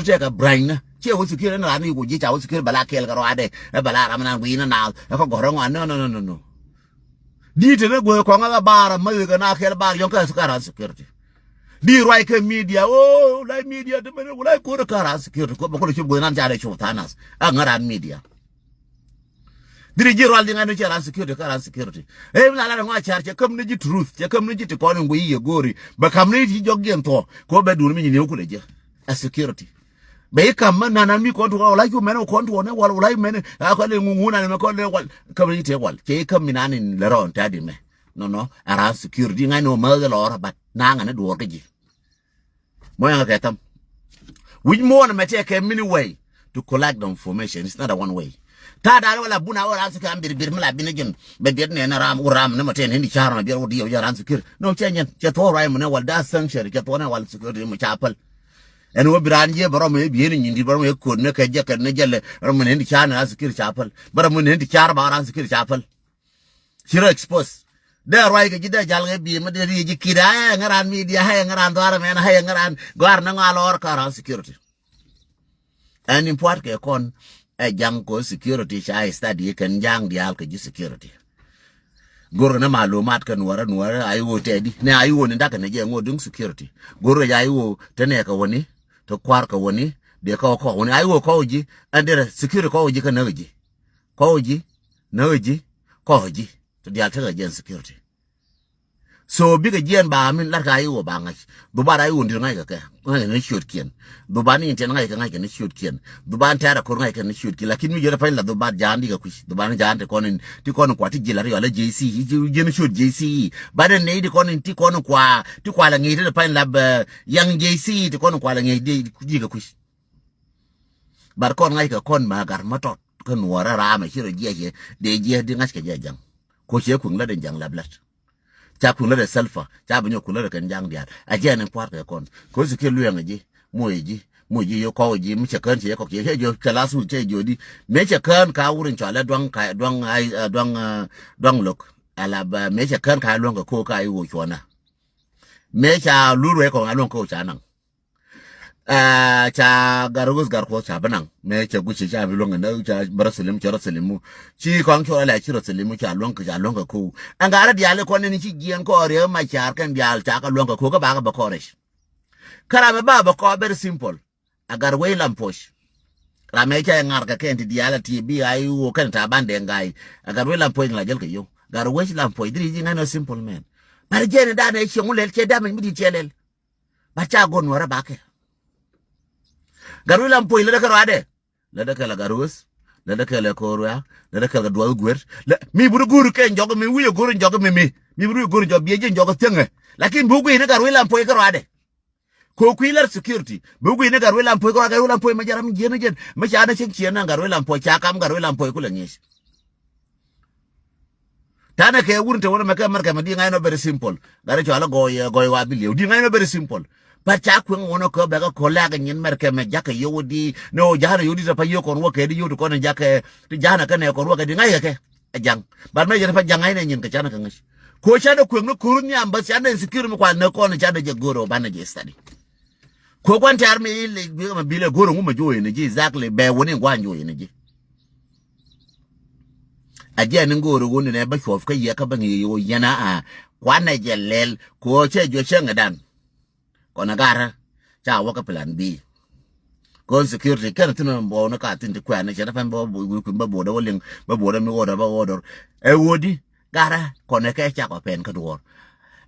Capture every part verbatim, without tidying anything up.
Tɛkɛ bränynä ciɛ wä security ni ran ni ku ji̱ ca wä security bɛ la kɛɛl kɛ rɔadɛ. Ɛ bɛ la ram nan gui̱n na naath ɛ kɔ gɔ̱rä ŋɔan. No, no, no, no, no. Di̱t tɛn ɛ guey kɔŋ ɛ bɛ bar ɛ mäth kɛ na kɛɛl bar yɔ̱ŋ kä ɛ ran security. Di̱t ruac kɛ media, o, wulai media ti mɛn wulai ko̱r ɛ kä ran security. Kɔ bɛ kɔ lɛ cop guey nan ca dee cop tha̱a̱ŋ nath ɛ ŋä ran media. Diri ji̱ rual ji̱ ŋa̱n ni cɛ ran security kä ran security. Ɛ mi la lat ŋɔa car cɛ käm ni ji̱ truth cɛ käm ni ji̱ ti kɔn in guiy yɛ go̱o̱ri bɛ ka̱m ni ji̱ jɔk jiɛn thuɔ̱k. Kɛ wä bɛ duun mi nyin yɛ wä kulɛ ji̱ ɛ security. Bɛ i̱ ka̱m mɛ nanan mi kɔn tuɔɔk wala cu mɛn wä kɔn tuɔɔk ni wal wala mɛn a kɔn in ŋuŋun an mɛ kɔn in wal. Käm ni ji̱ ti wal cɛ i̱ käm mi nan in lɛ rɔɔn tɛ̈t imɛ. Nɔnɔ ɛ ran security ŋa̱n ni wä määth ɛ lɔɔr but naŋ an ni duɔɔr kä ji̱. Mɔ yaŋ kɛ tham. Wi̱c muɔ̱ɔ̱n mɛ tɛkɛ mini way to collect the information. It's not a one way. Ta̱a̱ da̱a̱n wala bun a wä ran security am bir bir mi la bin jin bɛ biɛt nɛn ram wä ram ni mɔ tɛn hindi ca̱r mɛ biɛt wä diɛw jɛ ran security. No cɛ nyɛn cɛ thuɔ̱ɔ̱ ruac mɛ nɛ wal da̱a̱ sanction cɛ thuɔ̱ɔ̱ nɛ wal security mɛ ca päl. Ɛn wä bi ran jiɛ bɛ rɔm yɛ bieni nyin dit bɛ rɔm yɛ ko̱n ni kɛ jɛ kɛ ni jɛ lɛ rɔm mɛ ni hindi ca̱r ni ran security ca päl bɛ rɔm mɛ ni hindi ca̱r ba ran security ca päl. Ci rɔ expose. Dee ruac kɛ ji̱ dee jal kɛ bi̱i̱ mi dee ri ji̱ kit a ɛ ŋä ran media a ɛ ŋä ran dhuaar mɛn a ɛ ŋä ran gɔ̱a̱r ni ŋɔa lɔɔr kä ran security. Ɛn in pua̱t kɛ kɔn ɛ ja̱ŋ kɔ security ca study kɛn ja̱ŋ diaal kɛ ji̱ security. Go̱r kɛ ni malumat kɛ nuɔrä nuɔrä a i̱ ɣöö tɛɛdi ni a i̱ ɣöö ni dakɛ ni jɛ ŋo̱ duŋ security. Go̱r kɛ jɛ a i̱ ɣöö te nɛɛkɛ wäni te kua̱rkɛ wäni dee kɔk kɔk wäni a i̱ ɣöö kɔk ji̱ ɛn derɛ security kɔk ji̱ kä näk ji̱. Kɔk ji̱ näk ji̱ kɔk ji̱. Ti diaal tekɛ jɛ ɛn security. So bikɛ jiɛn ba min lat ka i̱ wä ba ŋa̱c. Dhubat a i̱ wä ndir ŋa̱c kɛ kɛ ŋa̱c kɛ ni ciötkiɛn. Dhubat ni in tiɛn ŋa̱c kɛ ŋa̱c kɛ ni ciötkiɛn. Dhubat ni tɛɛr a ko̱r ŋa̱c kɛ ni ciötkiɛn lakin mi jiɛn a pa̱ny la dhubat ja̱a̱n di kɛ kui̱c dhubat ni ja̱a̱n ti kɔn in ti kɔn in kua ti ji̱ la ri yɔl a J C E jiɛn ciöt J C E. Bat in nɛy ti kɔn in ti kɔn in kua ti kua la ŋi̱i̱c ti pa̱ny la bɛ yaŋ J C E ti kɔn in kua la ŋi̱i̱c di ji̱ kɛ kui̱c. Bat kɔn ŋa̱c kɛ kɔn ma gat ma tɔt kä nuɔɔrä raam ɛ ci rɔ jiɛc yɛ dee jiɛc di ŋa̱c kɛ jɛ ja̱ŋ. Ko cɛ kui̱ŋ lät in ja̱ŋ lɛp lät. Ca kui̱ŋ lät ɛ Salva ca bi nyɔk kui̱ŋ lät ɛ kɛn ja̱ŋ diaal a jiɛn in pua̱r kɛ kɔn. Ko si kiɛ luɛɛŋ ji̱ moc ji̱ moc ji̱ yɛ kɔk ji̱ mi cɛ kään cɛ yɛ kɔk cɛ kɛ jiɔ kɛ last week cɛ jiɔ di mëë cɛ kään ka wur in cɔalɛ duaŋ ka duaŋ ai duaŋ duaŋ lo̱k. Ala ba mëë cɛ kään ka luäŋ kɛ ko̱o̱k ka i̱ wä cuɔ̱nä. Mëë ca lur wee kɔŋ a luäŋ ko̱o̱k ca naŋ. Ca gar ɣöth gar kuɔth ca bi naŋ mëë cɛ guic ca bi luäŋ ɛn ca bɛ rɔ thilimu cɛ rɔ thilimu. Ci kɔŋ cɔl alɛ ci rɔ thilimu ca luäŋ kɛ ca luäŋ kɛ ko̱o̱k ɛn garä diaal i̱ kɔn ɛn ci jiɛɛn kɔɔr yɛ ma caar kɛn diaal ca kɛ luäŋ kɛ ko̱o̱k kä bakɛ bɛ kɔɔrɛc. Kä ram ɛ ba bɛ kɔɔr very simple. A gar wec lam puɔc. Ram ɛ ca ŋar kɛ kɛn ti diaal a ti bi a i̱ wä kɛn ta ban dee ŋa̱c. A gar wec lam puɔc ŋa la jäl kɛ yio̱w gar wec lam puɔc dhiri ji̱ ŋa̱c nɔ simple man. But jɛn in dan ɛ cieŋ wä lɛl cɛ damage mi di̱t cɛ lɛl. Ba ca go̱n wärä bakɛ. Gat wi̱i̱ lam puɔ̱c lätdä kɛ rɔadɛ. Lätdä kɛ la gat wes. Lätdä kɛ la ko̱o̱r wia. Lätdä kɛ la gat duɔth guer. Mi buri go̱o̱r kɛ jɔk mi wi̱i̱ go̱o̱r jɔk mi mi. Mi buri go̱o̱r jɔk biɛ ji̱ jɔk thiäŋɛ. Lakin bi wä gui̱i̱ni gat wi̱i̱ lam puɔ̱c kɛ rɔadɛ. Ko kui̱ lär security bi wä gui̱i̱ni gat wi̱i̱ lam puɔ̱c kɛ rɔadɛ gat wi̱i̱ lam puɔ̱c ma jɛ ram jiɛn jiɛn. Mi ca ni cieŋ ciɛn na gat wi̱i̱ lam puɔ̱c ca kam gat wi̱i̱ lam puɔ̱c kulɛ ŋi̱i̱c. Tanɛ kɛ wur te wunɛ mɛ kɛ mɛrkɛ mɛ di ŋa̱c nɔ very simple. Gat cɔal gɔy gɔy wa bi liɛw di ŋa̱c nɔ very simple. But ca kueŋ wunɛ kɛ bɛ kɛ kɔ lɛk nyin mɛrkɛ mɛ jakɛ yiow di ni o ja̱a̱nɛ yiow di te pa yiow kɔn wä kɛ di yiow ti kɔn jakɛ ti ja̱a̱nɛ kɛ nɛ kɔn wä kɛ di ŋa̱c kɛ kɛ. Ɛ ja̱ŋ. But mɛ yɛn pa ja̱ŋ ŋa̱c nɛ nyin kɛ canɛ kɛ ŋa̱c. Ko canɛ kueŋ ni ko̱r nhiam bä canɛ insecure mi kuan nɛ kɔn canɛ jɛ go̱r o banɛ jɛ study. Ko guan tɛr mi ili bi ma bilɛ go̱r ŋu ma jo̱o̱ yɛn ji̱ exactly bɛ wuni guan jo̱o̱ yɛn ji̱. A jiɛn in go̱o̱ri wun inɛ bä cuɔp kä yɛ kä bä ŋi̱i̱c ɣöö yɛn a a kuanɛ jɛ lɛl kɛ ɣöö cɛ juɔc cäŋɛ dan. Kɔn a garä ca wä kä plan B. Kɔn security kɛn thin bɔw ni ka thin ti kuɛn ni cɛ ni pɛn bä wi̱i̱ kui̱n bä bo̱o̱dɛ wä liŋ bä bo̱o̱dɛ mi order bä order. Ɛ ɣöö di garä kɔn ɛ kɛ cak ɔ pɛn kä duɔ̱ɔ̱r.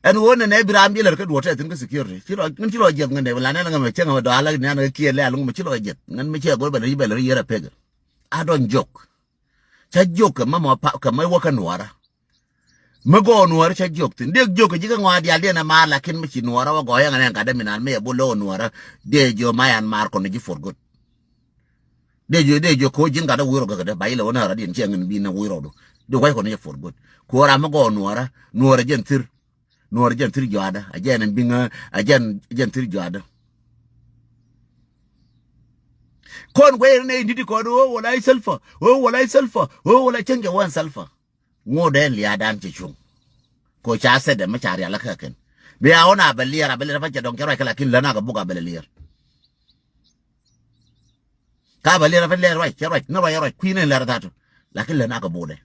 Ɛn ɣöö nɛnɛ bi ram bi lär kä duɔ̱ɔ̱r tɛ thin kä security ci lɔ ŋän ci lɔ jiɛth ŋän dee bi lan ɛn ŋän mɛ cɛ ŋän mɛ dɔ̱a̱l ŋän ni an kä kiɛ lɛ a luŋ mɛ ci lɔ jiɛth ŋän mɛ cɛ go̱r bɛ lär ci bɛ lär yɛr a pek. A dɔn jok. Ca jiök kɛ mä mɔ pa kɛ mä wä kä nuɔrä. Mä gɔɔ nuɔrä ca jiök thin dee jiök kɛ ji̱ kä ŋɔa diaal diɛn ɛ maar lakin mä ci nuɔrä wä gɔɔ yɛn ɛ ŋa̱dɛ mi naan mä yɛ bol lɛ wä nuɔrä. Dee jiök ma yan maar kɔn ji̱ for good. Dee jiök dee jiök kɛ wä ji̱n gat dee wi̱i̱ rɔ gäkä dee ba ilɛ wä nä rɔ diɛn ciɛ ŋin bi nä wi̱i̱ rɔ du. Dee wac kɔn ji̱ for good. Kɛ wä ram mä gɔɔ nuɔrä nuɔrä jɛn thir. Nuɔr jɛn thir juaadä a jɛn biŋä a jɛn jɛn thir juaadä. Kɔn guɛy ri nɛ in di̱t kɔn ɣöö wala i̱ Salva ɣöö wala i̱ Salva ɣöö wala cäŋ jɛ wä ɛn Salva. Ŋot ɛn lia̱a̱dan cɛ cuŋ. Ko ca sɛt ɛmɛ ca rial kä kɛn bi a ɣɔn a bɛ liɛr a bɛ liɛr a pa cɛ dɔŋ cɛ ruac kɛ lakin län a kɛ buk a bɛ lɛ liɛr. A bɛ lɛr a bɛ lɛr ruac, cɛ ruac, ni ruac a ruac, kui̱ ni lɛr a tha̱a̱tu. Lakin lɛ nak kɛ bo̱o̱dɛ.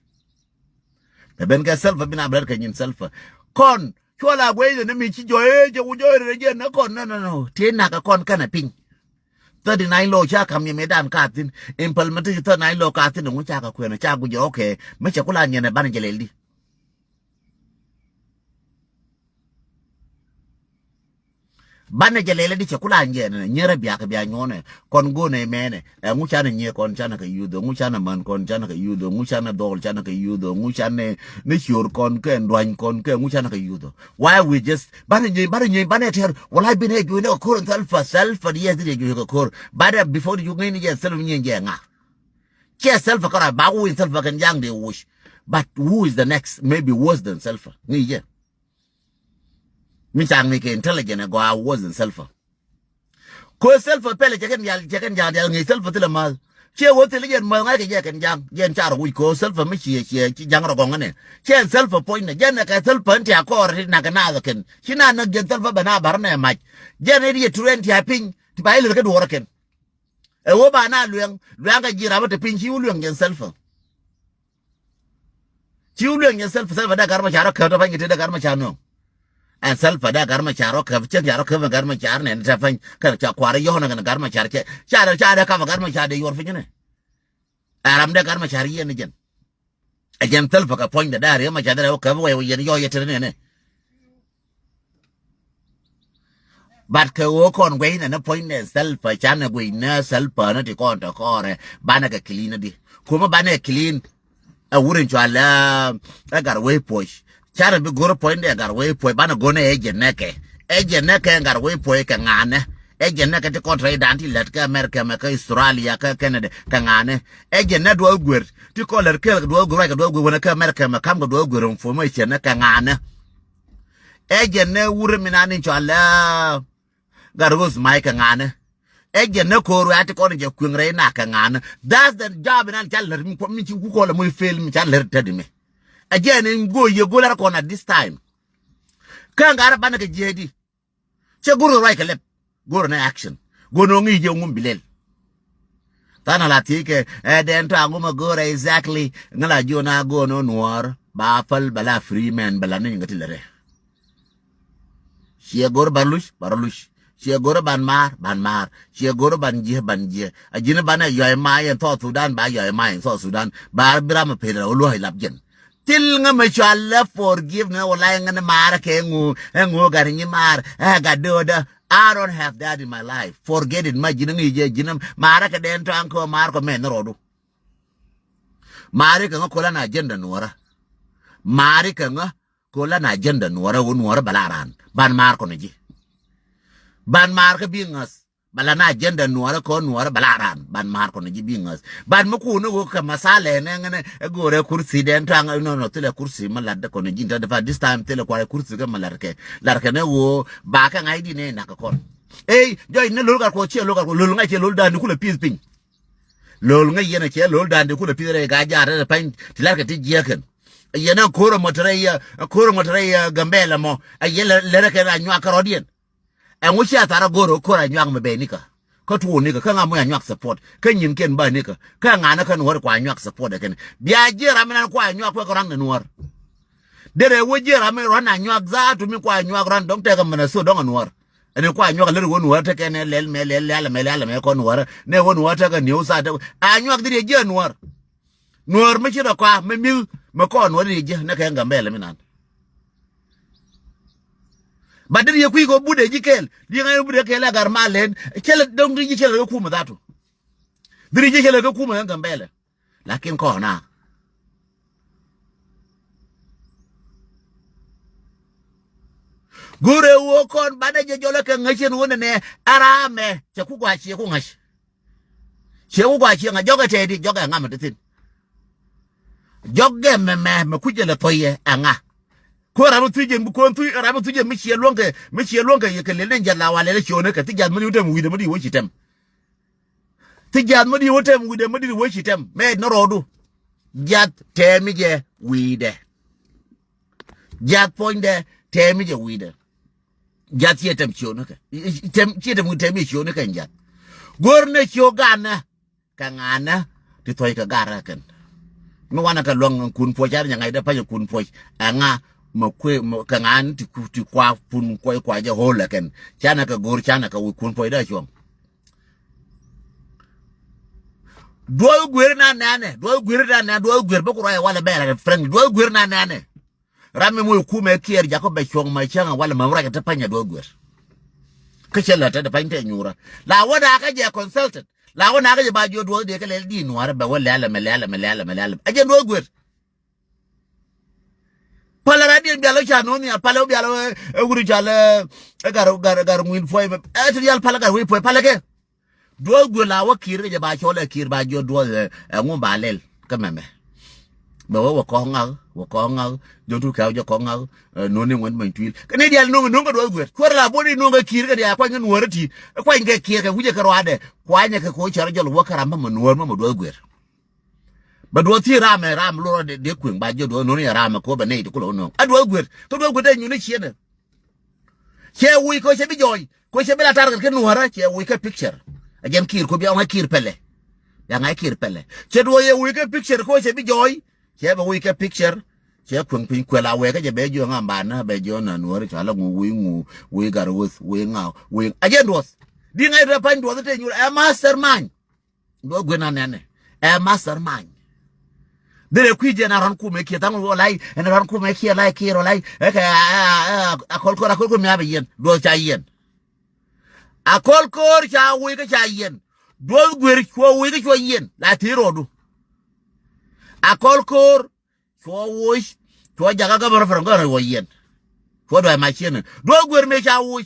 Bɛ ben kɛ Salva, bi na bɛ lɛr kɛ nyin Salva. Kɔn, cuɔl a guey ni mi ci jɔɔy, jɛ ku jɔɔy rɛ jɛ ni kɔn, no, no, no. Tëë nak kɛ kɔn kɛnɛ piny. Thirty nine law ca kam yɛ mëëdan ka thi̱n. Implementation thirty nine law ka thi̱n, ŋu ca kɛ kuɛn, ca guic jɛ, okay. Mi cɛ ku la nyɛn ɛ banɛ jɛ lɛl di. Banɛ jɛ lɛlɛ di cɛ kula nyɛ nɛ nyɛ rɛ biak biak nyɔnɛ. Kɔn gonɛ mɛnɛ. Ɛ ŋu canɛ nyɛ kɔn canɛ kɛ yuth, ŋu canɛ man kɔn canɛ kɛ yuth, ŋu canɛ dhɔl canɛ kɛ yuth, ŋu canɛ ni cior kɔn kɛ nduany kɔn kɛ ŋu canɛ kɛ yuth. Why we just banɛ nyɛ banɛ nyɛ banɛ tɛr. Wala binɛ juɛ nɛ kɛ kor thal fa thal fa di yɛ di juɛ kɛ kor. Banɛ before you ŋɛn ni jɛ thal nyɛ jɛ ŋa. Cɛ thal fa kara ba win thal fa kɛn jang de wush. But who is the next? Maybe worse than Salva. Ŋi̱i̱cɛ. Mi ca ŋi̱i̱c kɛ intelligent ɛ gɔaa worse than Salva. Ko Salva pɛlɛ cɛ kɛn dial cɛ kɛn dial dial ŋi̱i̱c Salva thilɛ ma̱th. Ciɛ wä thilɛ jɛn ma̱th ŋa̱ckɛ jɛ kɛn ja̱ŋ jɛn car wi̱c ko Salva mi ciɛ ciɛ ci ja̱ŋ rɔ gɔŋä nɛ. Cɛ Salva puɔ̱nynɛ jɛn ɛ kɛ Salva in tiak kɔɔr ri nak kɛ naath kɛn. Ci na näk jɛn Salva bɛ na bar nɛ mac. Jɛn ɛ riet turen tiak piny ti ba ilith kɛ duɔɔr kɛn. Ɛ wä ba na luɛŋ luɛŋ kɛ ji̱ ram ɛ te piny ci wä luɛŋ jɛn Salva. Ci wä luɛŋ jɛn Salva, Salva dee Gat Macar rɔ käp te pany kɛ te dee Gat Macar nööŋ. Ɛn Salva dee Gat Macar rɔ käp cɛn ca rɔ käp Gat Macar nɛn te pany kɛn ca kuarɛ yɔ̱ɔ̱n kɛn Gat Macar cɛ ca dee ca dee kap Gat Macar dee yuɔr piny nɛ. Ɛ ram dee Gat Macar yiɛn ni jɛn. Ɛ jɛn Salva kɛ puɔ̱nydɛ dee Riek Macar dee rɛ wä käp wɛ wä yɛn yɔ̱ɔ̱ yɛ te nɛnɛ. But kɛ ɣöö kɔn guey nɛ ni puɔ̱nydɛ Salva canɛ guey nɛ Salva ni ti kɔn tɔ kɔrɛ banɛ kɛ clean di. Kumä banɛ clean. Ɛ wur in cɔal ɛ Gatwec Puɔc. Canɛ bi go̱r puɔ̱nydɛ Gatwec Puɔc banɛ go̱r nɛ ɛ jɛ nɛkɛ. Ɛ jɛ nɛkɛ Gatwec Puɔc kɛ ŋa̱nɛ. Ɛ jɛ nɛkɛ ti kɔn rɛydan ti lät kɛ America mɛ kɛ Australia kɛ Canada kɛ ŋa̱nɛ. Ɛ jɛ nɛ duɔth guer ti kɔn lät kɛ duɔth guer ruac kɛ duɔth guer wänɛ kɛ America mɛ kam kɛ duɔth guer information kɛ ŋa̱nɛ. Ɛ jɛ nɛ wurɛ mi nan in cɔal ɛ Gatwec Mac kɛ ŋa̱nɛ. Ɛ jɛ nɛ ko̱r wɛ a ti kɔn jɛ kueŋ rɛy na kɛ ŋa̱nɛ. That's the job in an ca lär mi kuɔ mi ci ku kɔl ɛ moc fail mi ca lär tädi mi. Ɛ jɛ ni go̱o̱r yɛ go̱o̱r lär kɔn at this time. Kä ŋa̱rɛ banɛ kɛ jiɛɛdi. Cɛ go̱r ruac kɛ lɛp. Go̱r nɛ action. Go̱r nɔ ŋi̱i̱c jɛ ŋum bi lɛl. Thanɛ la thiec kɛ ɛ dɛn tɔ̱ aŋu mɛ go̱o̱rɛ exactly ŋä la jiɔn a go̱o̱r nɔ nuɔɔr ba päl bɛ la free man bɛ la ni ŋä ti lɛ rɛ. Ciɛ go̱o̱r ban luc ba rɔ luc. Ciɛ go̱o̱r ban maar ban maar. Ciɛ go̱o̱r ban jiɛ ban jiɛ. A ji̱n ban ɛ yɔy ma yɛn South Sudan ba yɔy ma yɛn South Sudan ba bi ram ɛ pel rɛ wä luɔ̱c lap jɛn. Thil ŋä mɛ cɔal lɛ forgiveness wala ŋä ni maar kɛ ŋu ɛ ŋu gat nyi maar ɛ gat döödä. I don't have that in my life. Forget it ma ji̱n ŋi̱i̱c jɛ ji̱n maar kɛ dɛn tɔ̱a̱ŋ kɛ maar kɔ mɛn ni rɔɔdu. Mari kɛ ŋä kola na agenda nuɔrä. Mari kɛ ŋä kola na agenda nuɔrä wä nuɔrä bɛ la ran ban maar kɔnɔ ji̱. Ban maar kɛ bi ŋäth. Bɛ la na agenda nuɔrä kɔ nuɔrä bɛ la ran ban maar kɔnɔ ji̱ bi ŋäth. Ban mi kun ni wä kɛ masala ɛn ɛŋɛ ni ɛ go̱rɛ kursi dɛn taŋ nɔnɔ thilɛ kursi mi lat kɔnɔ ji̱ in tɛt fa this time thilɛ kuay kursi kɛ mi lat kɛ lat kɛ ni wä ba kɛ ŋa̱c di ni nak kɛ kɔn. Ey jɔc ni lo̱l gat kɔ ciɛ lo̱l gat kɔ lo̱l ŋa̱c ciɛ lo̱l dan ni kulɛ pi̱th piny. Lo̱l ŋäc yɛn a cɛ lo̱l da̱a̱n ti kulɛ pi̱th rɛy ka jaat rɛy pany ti la̱rkɛ ti jiäkɛn. Yɛn a ko̱r ɛmɔ te rɛy a ko̱r ɛmɔ te rɛy a Gambɛla mɔ a yɛn lɛ rɛ kɛ ra nyuak kɛ rɔ̱t yɛn. Ɛŋu cia thar a go̱r ɛ ko̱r a nyuak mɛ bɛ nikä. Kä tuɔɔk nikä kä ŋa muc a nyuak support kä nyin kɛn ba nikä kä ŋa̱n ɛ kä nuɔ̱ɔ̱r kua nyuak support ɛ kɛn. Bia jiɛ ram mi nan kua nyuak kuɛ kɛ raŋ ni nuɔ̱ɔ̱r. Derɛ wä jiɛ ram mi ruan a nyuak dhaatu mi kua nyuak ruan dɔ̱ŋ tɛkɛ Minnesota dɔ̱ŋ a nuɔ̱ɔ̱r. Ɛn kua nyuak lär wä nuɔ̱ɔ̱r tekɛ nɛ lɛl mɛ lɛl lɛl mɛ lɛl mɛ kɔn nuɔ̱ɔ̱r nɛ wä nuɔ̱ɔ̱r tekɛ niw sa tekɛ a nyuak dhiri jiɛ nuɔ̱ɔ̱r. Nuɔ̱ɔ̱r mi ci rɔ kɔa mi mi̱th mi kɔn nuɔ̱ɔ̱r dhiri jiɛ nɛ kɛ Gambɛla mi nan. Ba dhiri jiɛ kui̱ kɔ budɛ ji̱ kɛɛl di ŋa̱c budɛ kɛɛl a gar mal lɛn cɛlɛ dɔ̱ŋ dhiri jiɛ cɛlɛ kɛ kumɛ dhatu. Dhiri jiɛ cɛlɛ kɛ kumɛ kɛ Gambɛla. Lakin kɔn a go̱rɛ wä kɔn banɛ jɛ jɔlɛ kɛ ŋäc cɛn wä nɛnɛ. Aramɛ cɛ ku gua ciɛ ku ŋäc. Ciɛ ku gua ciɛ ŋäc jɔkɛ tɛɛdi jɔkɛ ŋamɛ ti thin. Jɔkɛ mɛmɛ mɛ ku jɛ lɛ thɔyɛ ɛŋa. Ko ram mi thuc jɛn bi kon thuc ram mi thuc jɛn mi ciɛ luɔ̱ŋkɛ mi ciɛ luɔ̱ŋkɛ yɛ kɛ lel ni jɛ la wa lɛl ciöni kɛ thi jath mi di wä tɛm wi̱i̱dɛ mi di wä ci tɛm. Thi jath mi di wä tɛm wi̱i̱dɛ mi di wä ci tɛm mɛ ni rɔɔdu. Jath tɛmi jɛ wi̱i̱dɛ. Jath puɔ̱nydɛ tɛmi jɛ wi̱i̱dɛ. Jath ciɛ tɛm ciöni kɛ tɛm ciɛ tɛm wi̱i̱dɛ tɛmi ciöni kɛ jath. Go̱r ni ciö ganɛ. kɛ ŋa̱a̱nä ti thuɔ̱c kɛ garä kɛn. Mi wanɛ kɛ luäŋ kun puɔc, ar nyɛ ŋa̱c dee pa̱nyɛ kun puɔc. Ɛŋa mɛ kuëë kɛ ŋa̱a̱n ti kua pun kuɔc kua jɛ ɣöl ɛ kɛn. Canɛ kɛ go̱o̱r, canɛ kɛ wi̱c kun puɔc dee cuɔ̱ŋ. Duɔth guer na nɛnɛ, duɔth guer na nɛnɛ, duɔth guer bä ku ruac walɛ bɛɛl rɛ friend, duɔth guer na nɛnɛ. Ram mi moc kumɛ Kiir jakɔ bɛ cuɔ̱ŋ ma cäŋ walɛ ma ruac te pany a duɔth guer. Kä cɛ lät te pany te nyuurä. La wä dakä jɛ consulted. La wä nakä jɛ ba jiɔ duɔth diɛ kɛ lɛl di nuarä bɛ wä lɛl mɛ lɛl mɛ lɛl mɛ lɛl. A jɛ duɔth guer. Palä radiɛn bial wä ca no̱o̱n nhial, palä wä bial wä, ɛ wuri cal, ɛ gar, gar, gar ŋuin puɔy mɛ. Ɛ ti dial palä gar wi̱i̱ puɔy, palä kɛ. Duɔth guel la wä Kiir kɛ jɛ ba cɔl ɛ Kiir ba jiɔ duɔth ɛ, ɛ ŋu ba lɛl kä mɛmɛ. Bɛ wä wä kɔk ŋak, wä kɔk ŋak, jɔn tu kɛw jɛ kɔk ŋak, ɛ, no̱o̱n ni ŋuɛn mɛny tuil. Kɛ ni dial no̱o̱ŋ, no̱o̱ŋ kɛ duɔth guel. Kuäär la buɔt ni no̱o̱ŋ kɛ Kiir kɛ dial kuany kɛ nuɔ̱ɔ̱rä ti. Ɛ kuany kɛ Kiir kɛ wi̱cɛ kɛ ruadɛ. Kuanyɛ kɛ ko̱ cɛr jɔl wä kä ram mɛmɛ nuɔ̱ɔ̱r mɛmɛ duɔth guel. Bɛ duɔth thiec ramɛ, ram lorä dee kueŋ ba jiɛ duɔth no̱n yɛ ramɛ ko̱ bɛ nɛy ti kulɛ wä no̱o̱ŋ. A duɔth guer, kä duɔth guer dee nyuni cienɛ. Cɛ wi̱c ko̱ cɛ bi jɔɔy, ko̱ cɛ bi la target kä nuɔ̱rä, cɛ wi̱c kä picture. A jɛn Kiir ko̱ bia ŋa̱c Kiir pɛlɛ. Bia ŋa̱c Kiir pɛlɛ. Cɛ duɔth yɛ wi̱c kä picture ko̱ cɛ bi jɔɔy, cɛ bɛ wi̱c kä picture. Cɛ kueŋ piny kuɛl a wɛɛkä jɛ bɛ jiɔ ŋa̱ banä, bɛ jiɔ na nuɔ̱rä cɔal a ŋu wi̱c ŋu, wi̱c gar wuth, wi̱c ŋaw, wi̱c. A jɛn duɔth. Di ŋa̱c rɛ pany duɔth te nyuri, ɛ mastermind. Duɔth guer na nɛnɛ. Ɛ mastermind. Derɛ kui̱ jɛ na rɔn kumɛ Kiir thaŋ wä lai, ɛn rɔn kumɛ Kiir lai Kiir wä lai. Ɛ kɛ, ɛ, ɛ, ɛ, Akol Koor, Akol Koor mi a bɛ yiɛn. Duɔth ca yiɛn. Akol Koor ca wuc kä ca yiɛn. Duɔth guer cuɔ wuc kä cuɔ yiɛn. La thiec rɔɔdu. Akol Koor cuɔ wuc, cuɔ jakä kä bä rɔ fɛrɛ ŋä rɔ wä yiɛn. Cuɔ duɔth mac cienɛ. Duɔth guer mëë ca wuc.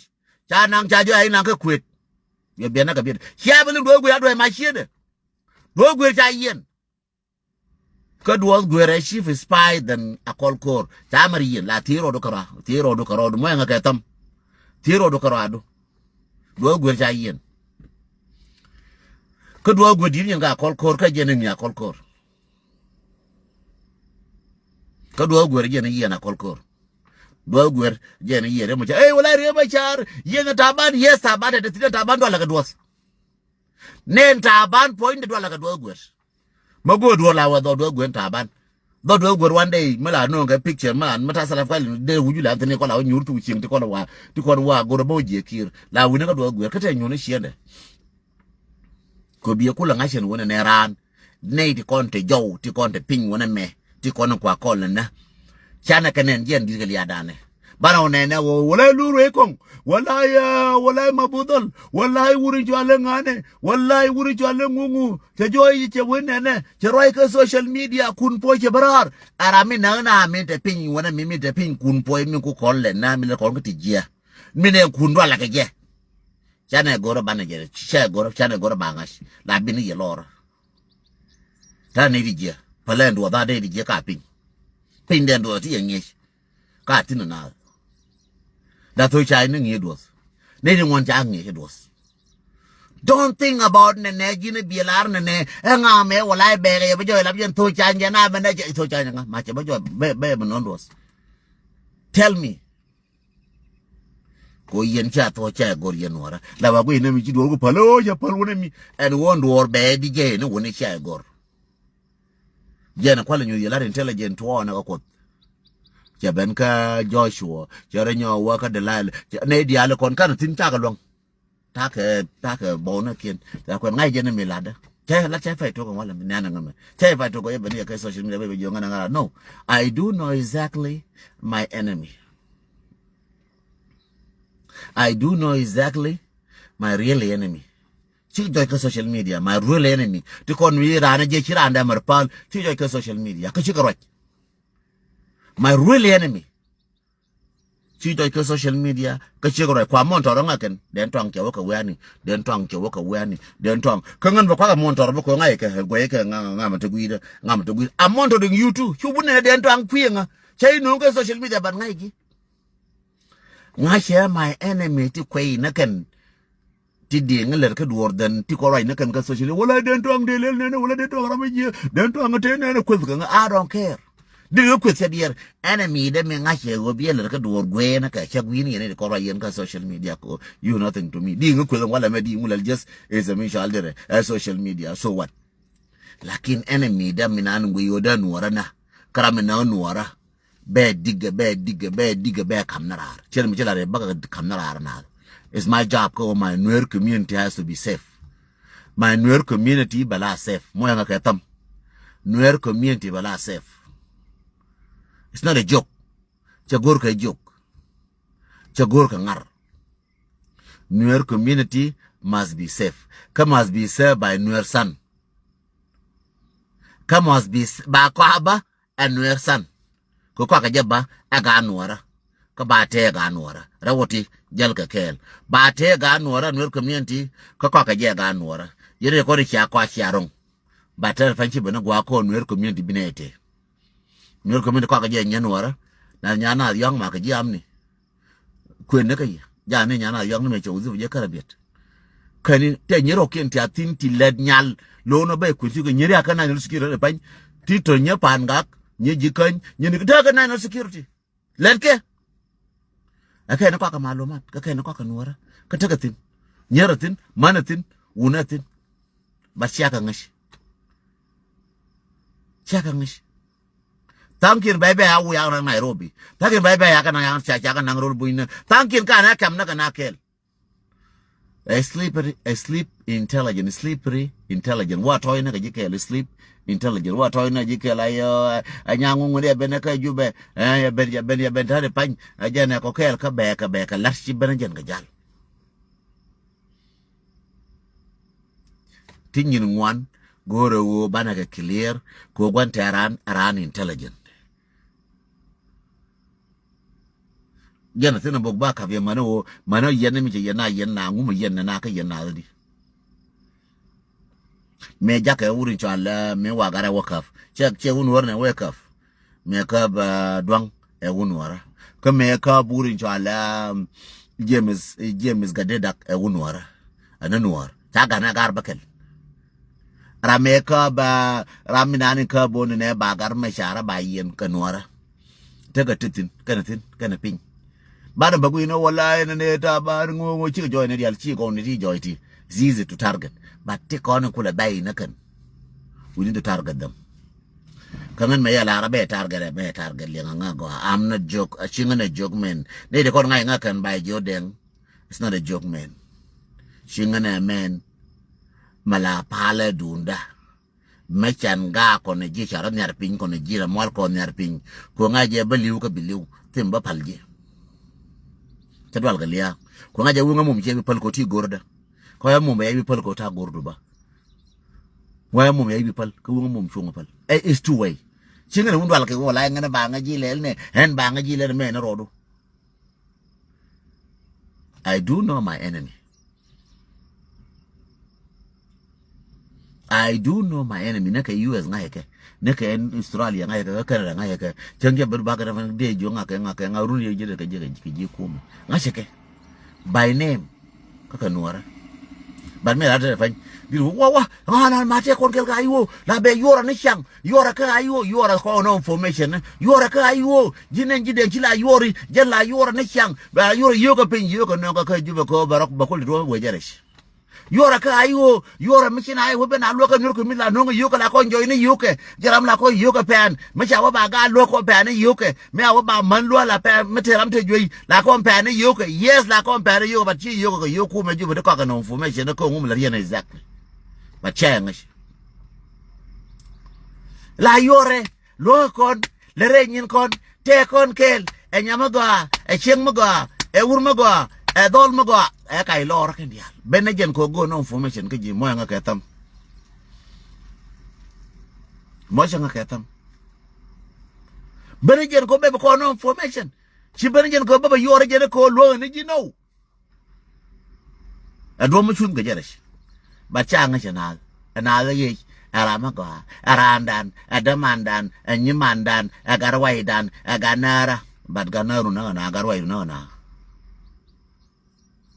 Ca naŋ ca jɔɔy a inaŋ kä kuet. Yɛ biɛn nä kɛ biɛt. Cia bi lin duɔth guer a duɔth mac cienɛ. Duɔth guer ca yiɛn. Kä duɔth guer ɛ chief spy than Akol Koor. Ca mɛr yiɛn la thiec rɔɔdu kɛ rɔa. Thiec rɔɔdu kɛ rɔɔdu muɔ̱yɛ ŋä kɛ thäm. Thiec rɔɔdu kɛ rɔɔdu. Duɔth guer ca yiɛn. Kä duɔth guer di̱t yiɛn kɛ Akol Koor kä jɛn in ni Akol Koor. Kä duɔth guer jɛn yiɛn Akol Koor. Duɔth guer jɛn yiɛn rɛ mɔ ca. Ey wala rɛ mɔ car. Yiɛn Taban, yes Taban, tɛ tɛ Taban duɔth la kɛ duɔth. Nɛn Taban puɔ̱ny de dual la kɛ duɔth guer. Mä go̱o̱r duɔl la wä dhɔ duɔth guer Taban. Dhɔ duɔth guer one day mi la no̱o̱ŋ kɛ picture mi la mi ta salaf kɔl de wuju la thini kɔl la wä nyuur tu cieŋ ti kɔl wa ti kɔl wa go̱o̱r bä wä jiɛ Kiir la wi̱ni kɛ duɔth guer kä te nyuuni ciendɛ. Kɛ biɛ kulɛ ŋa̱cɛn wä nɛ nɛ raan. Nɛy ti kɔn te jɔw, ti kɔn te piny wä nɛ mɛ, ti kɔn kua kɔl nɛ nɛ. Canɛ kɛ nɛn jiɛn di̱t kɛ lia̱a̱ danɛ. Banɛ wä nɛnɛ wä, wä la lur wee kɔŋ, wä la, wä la ma budhɔl, wä la wuri cualɛ ŋa̱nɛ, wä la wuri cualɛ ŋuŋu. Cɛ jɔɔy cɛ wee nɛnɛ, cɛ ruac kɛ social media kun puɔ̱c cɛ bä raar. Ara mi näk na mi te piny wä nɛ mi, mi te piny kun puɔ̱c mi ku kɔl lɛ na mi lɛ kɔn kä ti jiɛ. Mi nɛ kun dualɛ kɛ jɛ. Canɛ go̱rä banɛ jɛ, cɛ go̱rä, canɛ go̱rä ba ŋa̱c. La bini yɛ lɔrä. Ta ni di jiɛ. Pälɛ duɔth a dee di jiɛ ka piny. Piny dee duɔth ti yɛ ŋi̱eec. Ka thin na. Da thok ca ni ŋi̱eec duɔth. Ni di ŋuɔn ca ŋi̱eec duɔth. Don't think about nɛnɛ ji̱n biɛ lar nɛnɛ. Ɛ ŋa mɛ wala ɛ bɛɛkɛ yɛ bä jɔy lap yɛn thok ca jɛ na bɛ nɛ jɛ thok ca jɛ ŋa. Ma cɛ bä jɔy bɛ, bɛ bɛ nɔn duɔth. Tell me. Ko yɛn ca thuɔ̱k ca ɛ gɔr yɛn nuɔrä. La wa guiy nɛ mi ci duɔr ku päl, o, ca päl wunɛ mi. Ɛn ɣöö duɔr bɛ di jɛ ni wunɛ ca ɛ gɔr. Jɛn kualɛ nyuth yɛ lar intelligent tuɔɔnɛ kɛ Kuoth. Cɛ ben kä Joshua, cɛ rɛ nyɔk wä kä Delilah. Cɛ nɛ diaal kɔn kan thi̱n cakɛ luäŋ. Takɛ, takɛ bɔw nɛ kiɛn. Cɛ kuɛn ŋa̱c jɛn mi latdä. Cɛ lat cɛ pay tok walɛ mi nɛn ŋä mɛ. Cɛ pay tok yɛ ben yɛ kɛ social media bɛ bɛ jiɔ ŋä nɛ ŋä lat. No. I do know exactly my enemy. I do know exactly my real enemy. Cik jɔc kä social media, my real enemy. Ti kɔn wi̱i̱ raan jɛ ci raan dɛ mɛr pal, cik jɔc kä social media. Kä cik ruac. My real enemy. Cik jɔc kä social media, kä cik ruac. Kua mɔn tɔrɔ ŋa kɛn, den tɔŋ cɛ wä kɛ wiani, den tɔŋ cɛ wä kɛ wiani, den tɔŋ. Kä ŋän bɛ kuakä mɔn tɔrɔ bä kɔ ŋa ikɛ, guɛ ikɛ ŋa, ŋa, ŋa mɛ te gui̱dä, ŋa mɛ te gui̱dä. A mɔn tɔrɔ diŋ yutu, cu bunɛ den tɔŋ kui̱ ŋa. Cɛ inɔŋ kä social media ban ŋa iki. Ŋa̱cɛ my enemy ti kuɛy ni kɛn. Ti diŋ lɛr kä duɔ̱ɔ̱r dhɛn ti kɔ ruac ni kɛn kä social. Wala den tuaŋ dee lel nɛnɛ, wala den tuaŋ ram jiɛ, den tuaŋ te nɛnɛ kueth kɛ ŋä, I don't care. Di ŋä kueth cɛ diɛɛr. Ɛn ɛ mi dee mi ŋa̱c cɛ ɣöö bi ɛ lät kä duɔɔr guɛɛnä kɛ cäk wi̱n yɛn i̱ kɔr wa yɛn kä social media ko. You nothing to me. Di ŋä kueth ŋualɛ mɛ di ŋu lɛl just is a mi cɔal dirɛ ɛ social media. So what? Lakin ɛn ɛ mi dee mi naan guiy ɣöö dee nuɔɔrä na. Kä ram mi naan nuɔɔrä. Bɛ digɛ, bɛ digɛ, bɛ digɛ, bɛ kam ni raar. Cɛ mi cɛ la rɛ bäkɛ kam ni raar na. It's my job kä ɣöö my Nuer community has to be safe. My Nuer community bɛ la safe. Mɔ yɛn ŋa kɛ tham. Nuer community bɛ la safe. It's not a joke. Cɛ go̱r kɛ joke. Cɛ go̱r kɛ ŋar. Nuer community must be safe. Kä must be safe by Nuer son. Kä must be s-, ba kɔa ba ɛ Nuer son. Kɛ kɔakɛ jɛ ba ɛ gaa nuɔrä. Kä ba tee ɛ gaa nuɔrä. Rɛ wä ti jäl kɛ kɛɛl. Ba tee ɛ gaa nuɔrä Nuer community. Kä kɔakɛ jɛ ɛ gaa nuɔrä. Yɛn rɛ kɔn i̱ cia kɔa cia ro̱ŋ. Ba tɛr pany ci ben i̱ gua̱a̱ kɔn Nuer community bi nɛ ɛ tee. Nuer community kɔakɛ jɛ ɛ nyɛ nuɔrä. Na nyan a yɔ̱ŋ ma kɛ ji̱ amni. Kuën ni kä yɛ. Jani nyan a yɔ̱ŋ ni mɛ cɛ wudhi jɛ kärɛ biɛt. Käni tɛ nyɛ rɔ̱kiɛn ti a thi̱n ti lɛt nyal. Lo̱o̱n ɔ bɛ kuën ti kɛ nyɛ ri a kä national security pany. Ti tɔ nyɛ pa̱a̱n gak, nyɛ ji̱ käny, nyɛ ni kä national security. Lɛt kɛ. Ɛ kɛ ni kɔakɛ malumat, kä kɛ ni kɔakɛ nuɔrä. Kä tekɛ thi̱n. Nyɛ rɔ thi̱n, man ɛ thi̱n, wun ɛ thi̱n. Ba ciakɛ ŋäc. Ciakɛ ŋäc. Thaŋkiɛn bɛ bɛ a wiak naŋ Nairobi. Thaŋkiɛn bɛ bɛ a kɛ naŋ yaŋ ca ca kɛ naŋ rol buny ni. Thaŋkiɛn ka na kɛm ni kɛ na kɛɛl. A slippery, a slip intelligent, slippery intelligent. Wa tɔy ni kɛ ji̱ kɛɛl, slip intelligent. Wa tɔy ni kɛ ji̱ kɛɛl, ay, a nyaŋ ŋuŋ ni a ben kä Jubɛ. Ɛ, ya ben, ya ben, ya ben tari pany. A jɛ nɛ kɔ kɛɛl kä bɛ kɛ bɛ kɛ lat ci ben a jɛn kɛ jal. Ti nyin ŋuan go̱o̱rɛ ɣöö banɛ kɛ clear kɛ ɣöö gua̱n tɛ raan, raan intelligent. Jɛn a thin a bok ba kap yɛ mani ɣöö mani ɣöö yɛn ni mi cɛ yɛn na yɛn na ŋumɛ yɛn na na kä yɛn na di. Mëë jakɛ wur in cɔal, eh, mëë wagarɛ wä käp. Cɛ, cɛ wun wär nɛ wä käp. Mëë käp, eh, duaŋ ɛ wun wärä. Kä mëë käp wur in cɔal, eh, James, eh, James Gadedak ɛ wun wärä. Ɛn nuɔr. Ca ganɛ gar bä kɛl. Ram mëë käp, eh, ram mi nani käp wun nɛ ba gar mɛ cara ba yɛn kɛ nuɔrä. Tekɛ ti thi̱n kɛnɛ thi̱n kɛnɛ piny. Banɛ bä gui̱n ɛ wala ɛn ɛ nɛ ta ba ŋo̱o̱ŋ ɔ cikɛ jɔɔy ni dial ci gɔw ni ti jɔɔy ti. It's easy to target. But ti kɔn in kulɛ bɛy ni kɛn. We need to target them. Kä ŋän mɛ yɛ lar a bɛ target ɛ bɛ target liɛŋ a ŋa gɔaa. I'm not joke. A ci ŋän ɛ joke mɛn. Ni di kɔn ŋa̱c ŋa kɛn ba jiö dɛŋ. It's not a joke mɛn. Ci ŋän ɛ mɛn. Mɛ la palɛ duunda. Mɛ can gaa kɔn ji̱ ca rɔ nhiar piny kɔn ji̱ rɔ mual kɔn nhiar piny. Kuɔŋa jɛ bä li̱w kä bi li̱w thim bä pal ji̱. Cä dual kɛ lia̱a̱ kuɔŋa jɛ wi̱ŋä mum cɛ bi päl kɔ ti go̱rdä. Kɔ ya mum bɛ ya bi päl kɔ ta go̱rdu bä. Wä ya mum ya bi päl kä wi̱ŋä mum cuŋ päl. Ɛ is two way. Ci ŋän wun dual kɛ wä la ŋän ba ŋä ji̱ lɛl nɛ ɛn ba ŋä ji̱ lɛl mɛ ni rɔɔdu. I do know my enemy. I do know my enemy. Nä kɛ U S ŋa̱cä kɛ. Nä kɛ Australia ŋa̱cä kɛ. Kä Canada ŋa̱cä kɛ. Cäŋ jɛ bär bakɛ rɛ fɛn dee jiö ŋa̱cä kɛ ŋa̱cä kɛ ŋa̱cä run yɛ jɛ kɛ jɛ kɛ ji̱ kuɔmɛ. Ŋa̱cä kɛ. By name. Kä kɛ nuɔrä. But mi la tɛ fany. Di wa wa. Ŋa̱cä na ma tɛ kɔn kɛl ka iwo. La bɛ yuɔrä ni caŋ. Yuɔrɛ kä a iwoo, yuɔrɛ kɔn nɔ information. Yuɔrɛ kä a iwoo, ji̱ nɛn ji̱ den ci la yuɔri, jɛn la yuɔrɛ ni ciaŋ. Ba yuɔrɛ yio̱kä piny, yio̱kä nɔŋ kä kä Jubɛ kä bɛ rɔk bɛ kul duɔ̱ɔ̱p wecɛ rɛc. Yuɔrɛ kä a iwoo, yuɔrɛ mi ci na iwoo ben a luɔkä Nuer kɛ mi la nɔŋ yio̱kä la kɔn jɔy ni yio̱kä. Jɛ ram la kɔn yio̱kä pɛn. Mi ca wä ba gaa luɔk kɔn pɛn ni yio̱kä. Mi a wä ba män luɔk la pɛn, mi te ram te juey, la kɔn pɛn ni yio̱kä. Yes, la kɔn pɛn ni yio̱kä, but ci yio̱kä kɛ yio̱k kumɛ Jubɛ di kɔk kɛ nɔ information ni kä ŋum la riɛn exactly. But cɛ ŋäc. La yuɔrɛ, luɔ̱k kɔn, lɛ rɛy nyin kɔn, tɛɛ kɔn kɛɛl, ɛ nyam mi gɔaa, ɛ cieŋ mi gɔaa, ɛ wur mi gɔaa, ɛ dhɔl mi gɔaa, ɛ ka ilɔɔr kɛn diaal. Ben ni jɛn kɔ go̱o̱n nɔ information kä ji̱ mɔc ŋä kɛ tham. Mɔc ŋä kɛ tham. Ben ni jɛn kɔ bɛ bi kɔn nɔ information. Ci ben ni jɛn kɔ bɛ bi yuɔrɛ jɛn kɔ luɔ̱k ni ji̱ nɔw. Ɛ duɔ̱m mi cuth kɛ jɛ rɛc. But ca ŋäc ɛ naath. Ɛ naath ɛ yiec. Ɛ ram mi gɔaa. Ɛ raandan. Ɛ dämandan. Ɛ nyimandan. Ɛ gat ruacdan. Ɛ gat näära. But gat nääru näk ɛ naath. Gat ruacdu näk ɛ naath.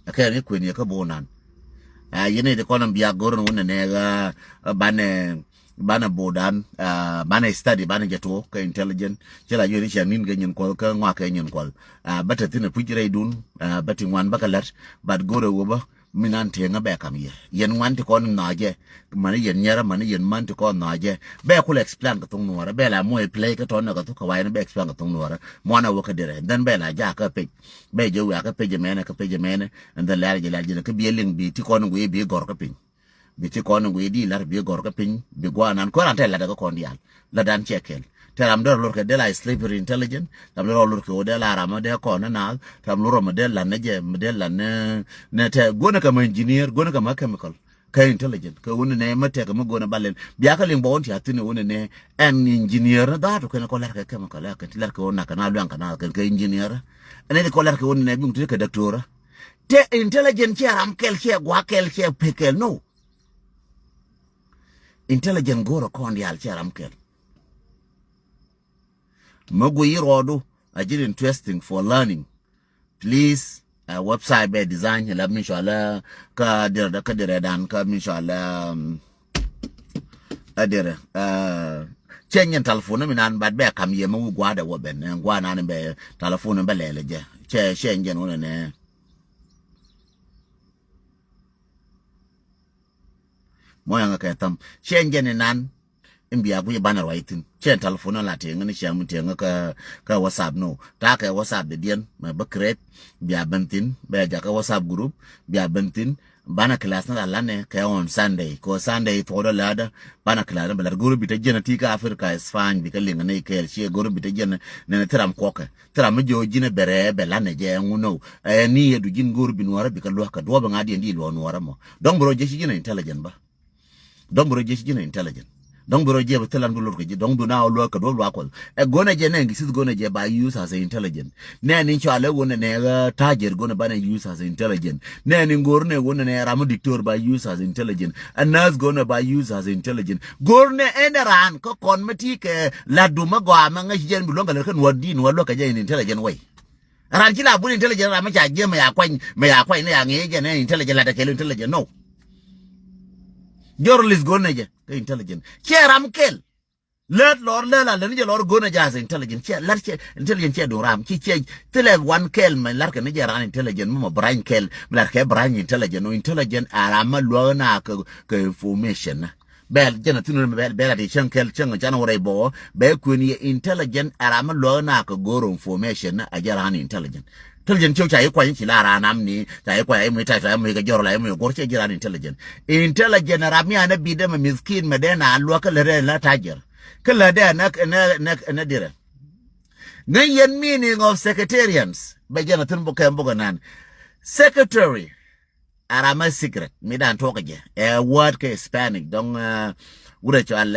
Ɛ kɛn i̱ kuën yɛ kä bo̱o̱nan. Ɛ yɛn i̱ ti kɔn in bia go̱r in wun ɛ nɛɛk ɛ banɛ Banɛ bo̱o̱dan, ah, banɛ study, banɛ jɛ tuɔɔk kɛ intelligent. Cɛ la yöri cia ni̱n kɛ nyin kuɔth, kä ŋɔak kɛ nyin kuɔth. Ah, bä te thi̱n ɛ puc rɛydun, ah, bä ti ŋuan bä kɛ lät, but go̱rɛ wä bä, mi nan tieŋä bɛ kam yɛ. Yɛn ŋuan ti kɔn nhɔacɛ, mani yɛn nyɛrä, mani yɛn man ti kɔn nhɔacɛ. Bɛ kulɛ explain kɛ thoŋ nuɔrä, bɛ la muɔc play kɛ tɔn nɛ kɛ thuk kɛ wa̱i̱ ni bɛ explain kɛ thoŋ nuɔrä. Muɔnɛ wä kä dirɛ, then bɛ la jakä pec. Bɛ jɛ wiakä pec ɛmɛnɛ, kä pec ɛmɛnɛ, and then lɛr jɛ lɛr jɛ kɛ bi liŋ bi ti kɔn guiy bi gɔr kä piny. Bi ti kɔn in guiy di lar bi gɔr kä piny, bi guanan kuɛ ran tɛ lat kä kɔn dial. Lat dan cɛ kɛl. Tɛ ram dɔr lor kɛ dee la slippery intelligent, ram dɔr lor kɛ wä dee la ram dee kɔn ni naath, ram lor mɛ dee lan ni jɛ, mɛ dee lan ni, ni tɛ guɔni kɛ mɛ engineer, guɔni kɛ mɛ chemical. Kɛ intelligent, kɛ wuni nɛ mɛ tɛk mɛ guɔni ba lɛl. Bia kä liŋ bɔ wun ti a thin wuni nɛ ɛn engineer ni dhaatu kɛn kɔ lar kɛ chemical, ɛ kɛn ti lar kɛ wun nak kɛ na luɛŋ kɛ na kɛn kɛ engineer. Ɛn ni kɔ lar kɛ wuni nɛ bi ŋu ti kɛ doctor. Tɛ intelligent cɛ ram kɛl, cɛ guak kɛl, cɛ pek kɛl, no. Intelligent go̱o̱rä kɔn diaal cɛ ram kɛl. Mä guiy ruɔdu a ji̱n interesting for learning. Please, uh, website bɛ design la mi cɔal kä dirɛ, kä dirɛ dan kä mi cɔal, um, a dirɛ, uh, cɛ nyin telephone mi nan bat bɛ kam yɛ mä wi guadɛ wä ben, eh, guanan bɛ telephone bɛ lɛlɛ jɛ. Cɛ, cɛ nyin wunɛ nɛ. Mɔ yaŋ kɛ thäm. Cɛ jɛn inan in bia guic banɛ ruac thi̱n. Cɛ telephone la tiɛŋ ni cɛ mi tiɛŋ kä, kä WhatsApp no. Ta kɛ WhatsApp de diɛn mɛ bä create, bia ben thi̱n, bɛ jakä WhatsApp group, bia ben thi̱n. Banɛ class ni la lanɛ kɛ on Sunday. Kɛ Sunday thuɔɔdä lädä banɛ class ni bɛ lat go̱r bi te jɛn ti kä Africa, Spain, bi kä liŋ ni kɛɛl ciɛ go̱r bi te jɛn ni ni thiram kuɔkɛ. Thiram mi jiɔ ji̱n bɛ rɛɛ bɛ lanɛ jɛ ɛŋu no. Ɛ ni yɛ du ji̱n go̱r bi nuɔrä bi kä luäk kɛ duɔp ŋa̱ diɛn di luɔk nuɔrä mɔ. Dɔ̱ŋ bi rɔ jiɛ ci ji̱n intelligent bä. Dɔ̱ŋ bi rɔ jiɛ ci ji̱n intelligent. Dɔ̱ŋ bi rɔ jiɛ bi thil an bi lor kɛ ji̱. Dɔ̱ŋ bi na ɔ luäk kɛ duɔ̱p luak kuɔth. Ɛ go̱nɛ jɛ nɛ ŋi̱ cith go̱nɛ jɛ ba use as a intelligent. Nɛ ni cɔalɛ go̱nɛ nɛ ɣä tajer go̱nɛ banɛ use as a intelligent. Nɛ ni go̱r nɛ go̱nɛ nɛ ram mi diktor ba use as a intelligent. Ɛ nurse go̱nɛ ba use as a intelligent. Go̱r nɛ ɛn ɛ raan kä kɔn mi ti kɛ lat du mi gɔaa mi ŋäc jɛn bi luäŋ kɛ lɛr kä nuɔ̱t di nuɔ̱t luäk kɛ jɛ in intelligent way. Ran ci la bun intelligent ran mi ca jiɛ mɛ ya kuany mɛ ya kuany ni ya ŋiɛ jɛ ni intelligent la de kɛl intelligent no. Journalist gon ni jɛ kɛ intelligent cɛ ram kɛl. Lät lɔr lɛ la lɛ ni jɛ lɔr gon ni jɛ as intelligent cɛ lar cɛ intelligent cɛ dun ram ci cɛ thilɛ wan kɛl mɛ lar kɛ ni jɛ ran intelligent mɛ mɛ brain kɛl mɛ lar kɛ brain intelligent no intelligent a ram mɛ luäk na kɛ information na. Bɛl jɛn a thunun bɛl bɛl a ti cäŋ kɛl cäŋ can wä rɛy bɔ bɛ kuen yɛ intelligent a ram mi luäk na kɛ go̱r information a jɛ ran intelligent. Intelligent cio̱ ca yi kuany ci la ran am ni ca yi kuany a yi mui tac ca yi mui kɛ jɔr la yi mui go̱r cɛ jɛ ran intelligent. Intelligent a ram mi an a bidɛ mɛ miskin mɛ dee na luäk kä lɛ dee na tajer kä lɛ dee na na na na dirɛ. Ŋäc yɛn meaning of secretarians bɛ jɛn a thun bukɛ bukɛ nan. Secretary a ram a secret mi dan tuɔk jɛ ɛ word kɛ Spanish dɔŋ. Wurɛ cɔal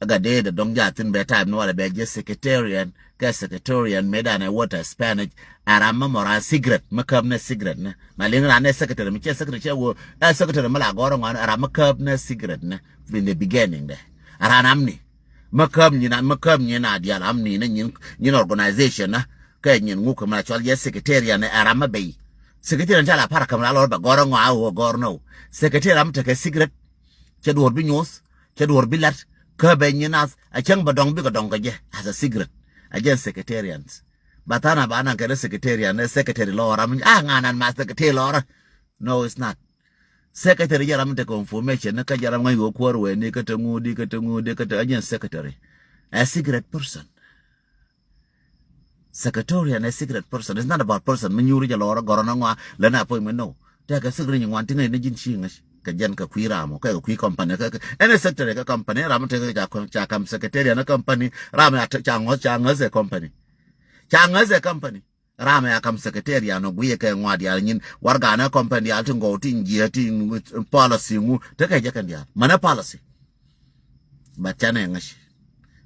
ɛ gat dee dɔŋ jathin bɛ type ni walɛ bɛ jɛ secretarian kɛ secretarian mi dan ɛ word a Spanish. A ram a mɔra secret mi käp ni secret ni ma liŋ ran ɛ secretary mi cɛ secretary cɛ wo ɛ secretary mi la gɔrɔ ŋɔn a ram mi käp ni secret ni in the beginning dɛ a ran am ni. Mi käp nyin a mi käp nyin a dial am ni ni nyin nyin organization na. Kɛ nyin ŋuk kɛ mɛ la cɔl yɛ secretariat ni ɛ ram mɛ bɛy. Secretariat ni ca la par kɛ mɛ la lɔr bɛ gɔr ŋɔ a wä gɔr nɔ. Secretariat ram tekɛ secret. Cɛ duɔr bi nyuɔth cɛ duɔr bi lat. Kä bɛ nyin nath a cäŋ bɛ dɔŋ bikɛ dɔŋ kɛ jɛ as a secret. A jɛ secretariat. Ba than a ba naŋ kɛ ni secretariat ni secretary lɔr ram a ŋa nan ma secretary lɔr. No, it's not. Secretary jɛ ram tekɛ information ni kä jɛ ram ŋa̱c wä kuäär wee ni kä te ŋu di kä te ŋu di kä te a jɛ secretary. A secret person. Secretariat ni secret person. It's not about person mi nyuuri jɛ lɔɔrä gɔrɔ ni ŋɔa lɛ ni appointment no. Tɛkɛ secretary nyi ŋuan ti ŋäc ni ji̱n ci ŋäc kɛ jɛn kɛ kui̱ ram ɔ kɛ kɛ kui̱ company kɛ kɛ ɛn secretary kɛ company ram tekɛ ca kɔn ca kam secretariat ni company ram ya ca ŋɔth ca ŋäth ɛ company. Ca ŋäth ɛ company. Ram ya kam secretariat ni guiyɛ kɛ ŋɔa diaal nyin warga ni company diaal ti ŋɔw ti nyiɛ ti policy ŋu tekɛ jɛ kɛn diaal mɛnɛ policy. But canɛ ŋäc.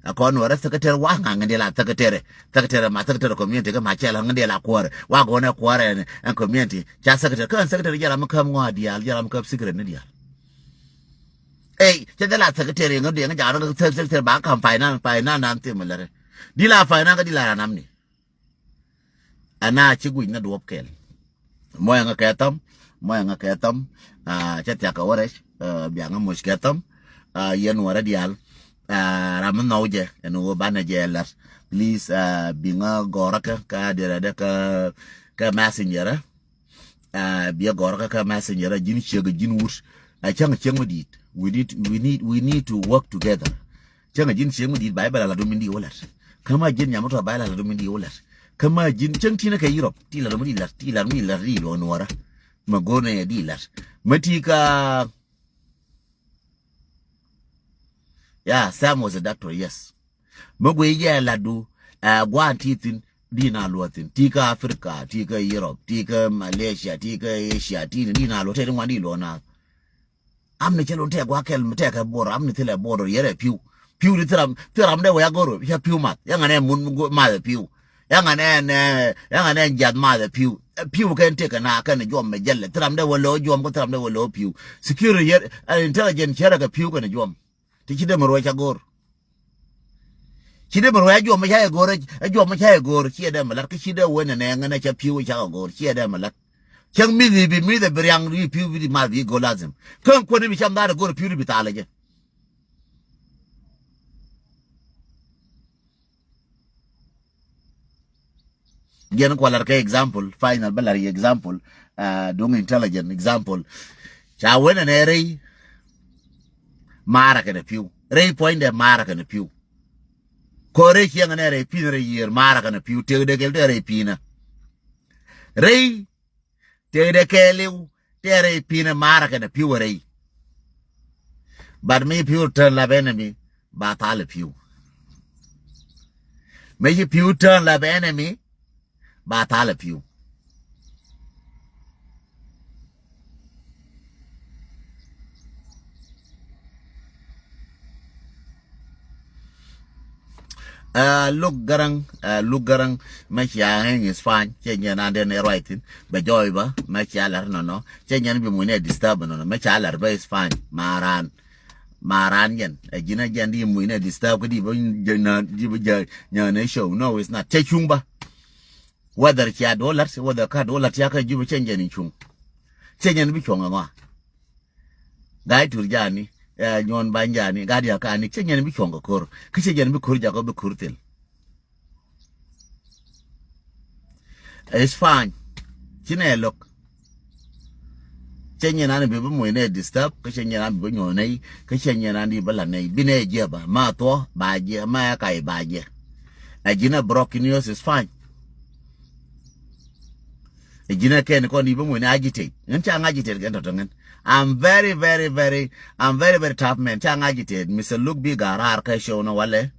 A kɔn nuɔrɛ secretary wa ŋa ŋändɛ la secretary. Secretary ma secretary community kä ma cɛl ŋändɛ la kuɔrɛ wa gɔnɛ kuɔrɛ ɛn community ca secretary kä ɛn secretary jɛ ram mi käp ŋɔa diaal jɛ ram mi käp secret ni diaal. Ey cɛ dɛ la secretary ŋändɛ ŋä jaarɛ secretary ba kam finance finance nan thim lɛrɛ. Di la finance kä di la ranam ni. Ɛn a ci guic ni duɔ̱p kɛl. Mɔyɛ ŋä kɛ thäm mɔyɛ ŋä kɛ thäm. Cɛ thiak kɛ wä rɛc. Biaŋä moc kɛ thäm. Yɛn wärä diaal. Ram mi nhɔw jɛ ɛn ɣöö banɛ jɛ lat. Please, bi ŋa gɔrä kä kä dirɛ dɛ kä kä messenger. Bi ɛ gɔrä kä kä messenger, ji̱n ciek ji̱n wut. Cäŋ cieŋ mi di̱i̱t. We need, we need, we need to work together. Cäŋ ji̱n cieŋ mi di̱i̱t ba i̱ bɛ la lat wä min di wä lat. Kä ma ji̱n nyam mi tɔ̱ ba i̱ la lat wä min di wä lat. Kä ma ji̱n cäŋ ti̱n kɛ Europe ti lat wä min di lat, ti lat mi lat ri luɔn wärä. Ma go̱o̱r nɛ di lat. Ma ti ka Yeah, Sam was a doctor, yes. Mi guiy jɛ latdu, ɛ guan ti thi̱n, di na luɔth thi̱n. Ti kä Africa, ti kä Europe, ti kä Malaysia, ti kä Asia, ti ni di na luɔth, te di ŋuan di luɔth na. Am ni cɛ lun tɛ gua kɛl mi tɛ kɛ buɔr, am ni thilɛ buɔr yɛrɛ piu. Piu di thiram, thiram dɛ wɛ ya goro, ya piu math. Ya ŋanɛ mun math piu. Yaŋa nɛ nɛ, yaŋa nɛ jiath math ɛ piu. Ɛ piu kɛn tëk kɛ na kɛn juɔm mɛ jɛlɛ. Thiram dɛ wä lo̱ juɔm kä thiram dɛ wä lo̱ piu. Security yɛr, ɛ intelligence yɛr kɛ piu kɛn juɔm. Ti ci dee mɛ ruɛ ca go̱o̱r. Ci dee mɛ ruɛ juɔm ca ɛ go̱o̱r, ɛ juɔm ca ɛ go̱o̱r. Ci ɛ dee mɛ lat kä ci dee wä nɛ nɛ ŋɛ nɛ ca piu ca ɛ go̱o̱r. Ci ɛ dee mɛ lat. Cäŋ mi̱th i̱ bi mi̱th ɛ bi riaŋ i̱ piu bi di math bi go̱o̱r lazim. Kä kuäni bi cam dhaat ɛ go̱o̱r piu di bi thaal ɛ jɛ. Jɛn kua lar kɛ example, final bä lar yɛ example, duŋ intelligent example. Ca wen ɛn ɛ rɛy maara kɛnɛ piu. Rɛy puɔ̱nydɛ maara kɛnɛ piu. Kɔ rɛy ciɛŋ ɛn ɛ rɛy pi̱n rɛy yiër maara kɛnɛ piu. Tëk dee kɛl tɛ rɛy pi̱nä. Rɛy Tëëkdɛ kɛɛliw tɛɛrɛ i̱ pi̱n ɛ ma̱a̱rä kɛnɛ pi̱w ɛ rɛy. But mi ci pi̱w turn lap enemy ba thal ɛ pi̱w. Mi ci pi̱w turn lap enemy ba thal ɛ pi̱w. Ɛ Luk Gäräŋ, ɛ Luk Gäräŋ, mɛ cia ŋäc is fine. Cɛ nyɛn an den ɛ ruac thi̱n bɛ jɔɔy bä, mɛ cia lar nɔnɔ. Cɛ nyɛn bi muc nɛ disturb nɔnɔ, mɛ cia lar bä is fine. Maran, maran jɛn ɛ ji̱n ɛ jɛn di muc nɛ disturb kä di bä jɛ na di bä jɛ nyɛ nɛ show. No, it's not. Cɛ cuŋ bä. Whether cia do̱ lat, whether ka do̱ lat cia kä Jubɛ, cɛ nyɛn in cuŋ. Cɛ nyɛn bi cuɔŋ ɛ ŋɔa. Ga̱a̱c tur jani, ɛ nyuɔn bany jani, ga̱a̱c diaal kani, cɛ nyɛn bi cuɔ̱ŋ kɛ ko̱r. Kä cɛ nyɛn bi ko̱r jakɔ bi ko̱r thil. It's fine. Ci nɛ lo̱k. Cɛ nyɛn an bi bi muc nɛ disturb, kä cɛ nyɛn an bi bi nyuɔ̱n nɛy, kä cɛ nyɛn an di bi la nɛy. Bi nɛ jiɛ ba, ma thuɔ, ba jiɛ, ma ɛ kay ba jiɛ. Ɛ ji̱n ɛ broken news is fine. Ɛ ji̱n ɛ kɛn kɔn i̱ bä mueni agitate. Ŋän ca ŋa̱ agitate kɛn tɔ̱tɔ̱ ŋän. I'm very, very, very, I'm very, very tough man. Ca ŋa̱ agitate. Mister Luke bi ga̱r raar kä show ni walɛ.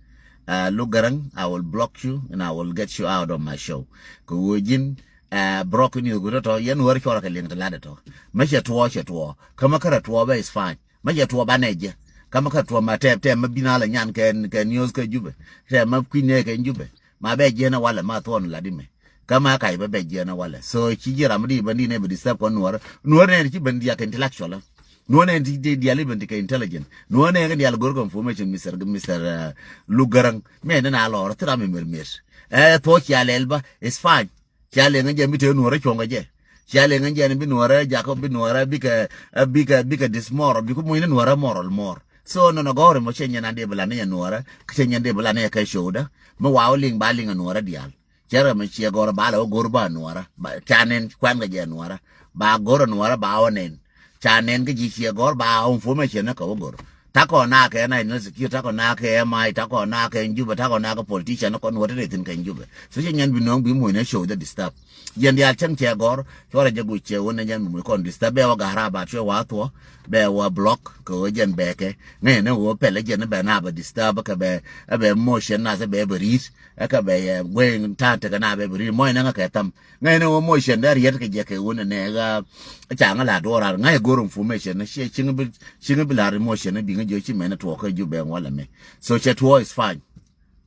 Ɛ Luke Gäräŋ, I will block you and I will get you out of my show. Kɛ ɣöö ji̱n ɛ broken news guut tɔ̱tɔ̱ yɛn wär cɔrɛ kɛ liŋ ti lat ɛ tɔ̱. Mä cɛ tuɔɔ, cɛ tuɔɔ. Kä mä kärɛ tuɔɔ bä is fine. Mä cɛ tuɔɔ banɛ jɛ. Kä mä kärɛ tuɔɔ ma tɛp tɛp mä bin a la nyan kɛ, kɛ news kä Jubɛ. Tɛp mä kui̱ nɛ kɛ Jubɛ. Ma bɛ jiɛn ɛ walɛ ma thuɔn lat imɛ. Kä ma kac bä bɛ jiɛn ɛ walɛ. So ci ji̱ ram di bä di nɛ bɛ disturb kɔn nuɔrä. Nuɔrä nɛ ci bä diak intellectual. Nuɔrä nɛ ti diali bä ti kɛ intelligent. Nuɔrä nɛ kɛ dial gor kɛ information, Mister, Mister, ɛ, Luk Gäräŋ. Mɛ nɛ na lɔr thi ram imer mer. Ɛ thuɔ cia lɛl bä is fine. Cia liŋ jɛ mi te nuɔrä cuɔ̱ŋ kɛ jɛ. Cia liŋ jɛ ni bi nuɔrä jakɔ bi nuɔrä bikɛ, ɛ, bikɛ, bikɛ dismoral, bikɛ muc ni nuɔrä moral mɔr. So nɔnɔ gɔ̱r mɔ cɛ nyɛn an di bi la ni ɛ nuɔrä, kä cɛ nyɛn di bi la ni ɛ kɛ showdä. Mi wa wä liŋ ba liŋ ɛ nuɔrä diaal. Cɛ rɛ mi ciɛ gɔ̱r ba la wä go̱r ba nuɔrä. Ba ca nɛn kuan kɛ jɛ nuɔrä. Ba go̱r ɛ nuɔrä ba wä nɛn. Ca nɛn kä ji̱ ciɛ gɔ̱r ba wä information ni kɛ wä go̱r. Takɔ na kɛ national security, takɔ na kɛ M I, takɔ na kɛ Jubɛ, takɔ na kɛ politician ni kɔn wä te rɛ thi̱n kɛ Jubɛ. So cɛ nyɛn bi nɔŋ bi muc ni show the disturb. Yɛn diaal cäŋ cɛ gɔ̱r, cuɔrɛ jɛ guic cɛ wun ni jɛn bi muc kɔn disturb. Bɛ wä ga̱r a ba cuɛ wa thuɔ, bɛ wä block kɛ wä jɛn bɛ kɛ. Ŋäcɛ ni wä pɛl jɛn bɛ na bɛ disturb kɛ bɛ, ɛ bɛ motion na sɛ bɛ bɛ ri̱t. Ɛ kɛ bɛ yɛ guey ta̱a̱ tekɛ na bɛ bɛ ri̱t. Mɔc ni ŋä kɛ tham. Ŋäcɛ ni wä motion dee riɛt kɛ jɛ kɛ wun ni nɛ ɣä. Ca ŋä la duɔr ar ŋäcɛ go̱r information ni ciɛ ciŋ bi, ciŋ bi la emotion ni bi ŋä jiɔ ci mɛn ni tuɔɔk kä Jubɛ ŋuɔlɛ mi. So cɛ tuɔɔk is fine.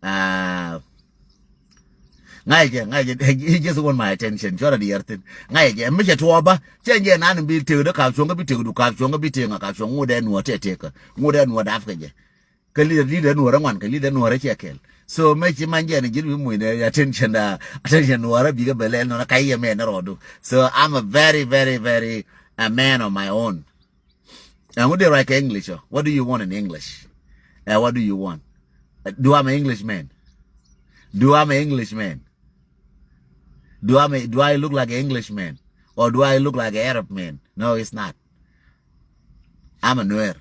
Aa, ŋa̱cɛ jɛ, ŋa̱cɛ jɛ, he just want my attention. Cuɔrɛ di yɛr thin. Ŋa̱cɛ jɛ, mi cɛ tuɔɔk bä. Cɛ jɛ nan bi tëkdä kap cuɔ̱ŋ kä bi tëkdu kap cuɔ̱ŋ kä bi tëk ŋa kap cuɔ̱ŋ ŋut dee nuɔ̱ɔ̱r tëë tëkä. Ŋut dee nuɔ̱ɔ̱r dap kɛ jɛ. Kä leader, leader nuɔ̱ɔ̱r ŋuan kɛ leader nuɔ̱ɔ̱r cɛ kɛl. So mɛ ci man jɛ ni ji̱n bi muc ni attention da, attention nuɔ̱ɔ̱r bikɛ bɛ lɛl nɔnɔ ka yɛ mɛ ni rɔɔdu. So I'm a very, very, very a man of my own. Ɛŋu dee ruac kɛ English ɔ? What do you want in English? Ɛ, what do you want? Do I'm a Englishman? Do I'm a Englishman? Do I'm a, do I look like an Englishman? Or do I look like an Arab man? No, it's not. I'm a Nuer.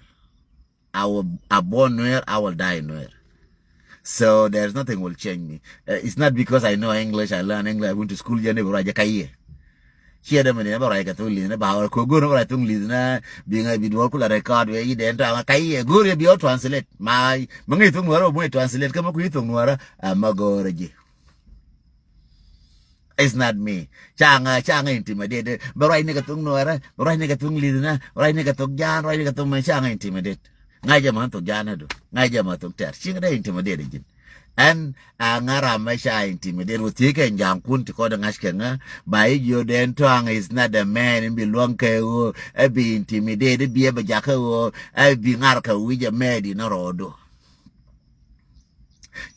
I will, I born Nuer, I will die Nuer. So there's nothing will change me. Uh, it's not because I know English, I learn English, I went to school, jɛ ni bɛ ruac jɛ ka yɛ. Ciɛ dɛ mɛ ni bɛ ruac kɛ thuŋ li̱th ni ba wä kɛ go̱o̱r ni bɛ ruac thuŋ li̱th ni bi ŋa bi duɔl kula record wee yi dɛn tɔaŋ ka yɛ go̱o̱r yɛ bi wä translate. Ma mɛ ŋa yi thuŋ nuɔrä bɛ mɔ yi translate kä mɛ ku yi thuŋ nuɔrä a mɛ go̱o̱rä ji̱. It's not me. Ca ŋa, ca ŋa intimidate. Bɛ ruac ni kɛ thok nuɔrä, bɛ ruac ni kɛ thok li̱thna, bɛ ruac ni kɛ thok ja̱a̱n, ruac ni kɛ thok mɛ ca ŋa intimidate. Ŋa̱c jɛ ma thok ja̱a̱n adu, ŋa̱c jɛ ma thok tɛr. Ci ŋa dee intimidate ji̱n. Ɛn a ŋa ram mɛ ca intimidate wä thiec kɛ ja̱a̱ŋ kun ti kɔn ŋa̱c kɛ ŋa. Ba i̱ jiö dɛn tɔaŋ is not a man in bi luɔ̱ŋ kɛ ɣöö ɛ bi intimidate i̱ bi ɛ bɛ jakä ɣöö ɛ bi ŋar kɛ wi̱c ɛ mɛɛt in rɔɔdu.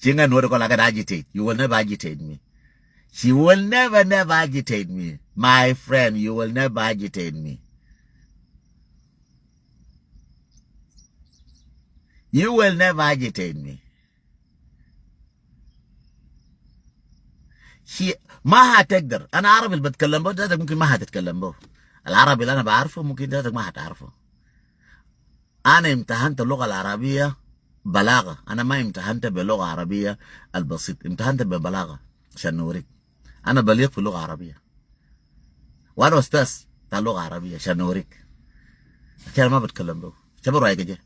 Ci ŋa nuɔ̱t kɔ la kɛ agitate. You will never agitate me. She will never, never agitate me. My friend, you will never agitate me. You will never agitate me. She, ما هتقدر. أنا عربي اللي بتكلم به ده ممكن ما هتتكلم به. العربي اللي أنا بعرفه ممكن ده ما هتعرفه. أنا امتحنت اللغة العربية بلاغة. أنا ما امتحنت باللغة العربية البسيط، امتحنت ببلاغة عشان نوريك. أنا بليغ في اللغة العربية. وأنا أستاذ بتاع اللغة العربية عشان نوريك. عشان ما بتكلم به. شبه رأيك جي.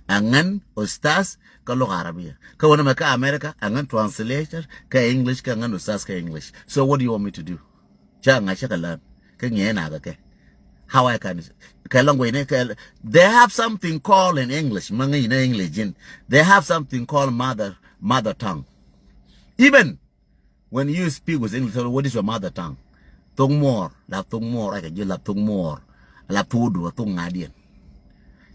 أنغن أستاذ كلغة عربية. كوانا ما كأمريكا، أنغن translator كإنجليش، كأنغن أستاذ كإنجليش. So what do you want me to do? Ca ŋa̱c cä kɛ län kä ŋi̱eec nakä kɛ. How I can kɛ language ni kɛ, they have something called in English. Mä ŋäc ni English ji̱n. They have something called mother, mother tongue. Even when you speak with English, what is your mother tongue? Thok muɔɔr, la thok muɔɔr, a kɛ ji̱ la thok muɔɔr, la thok du, thok ŋa̱diɛn.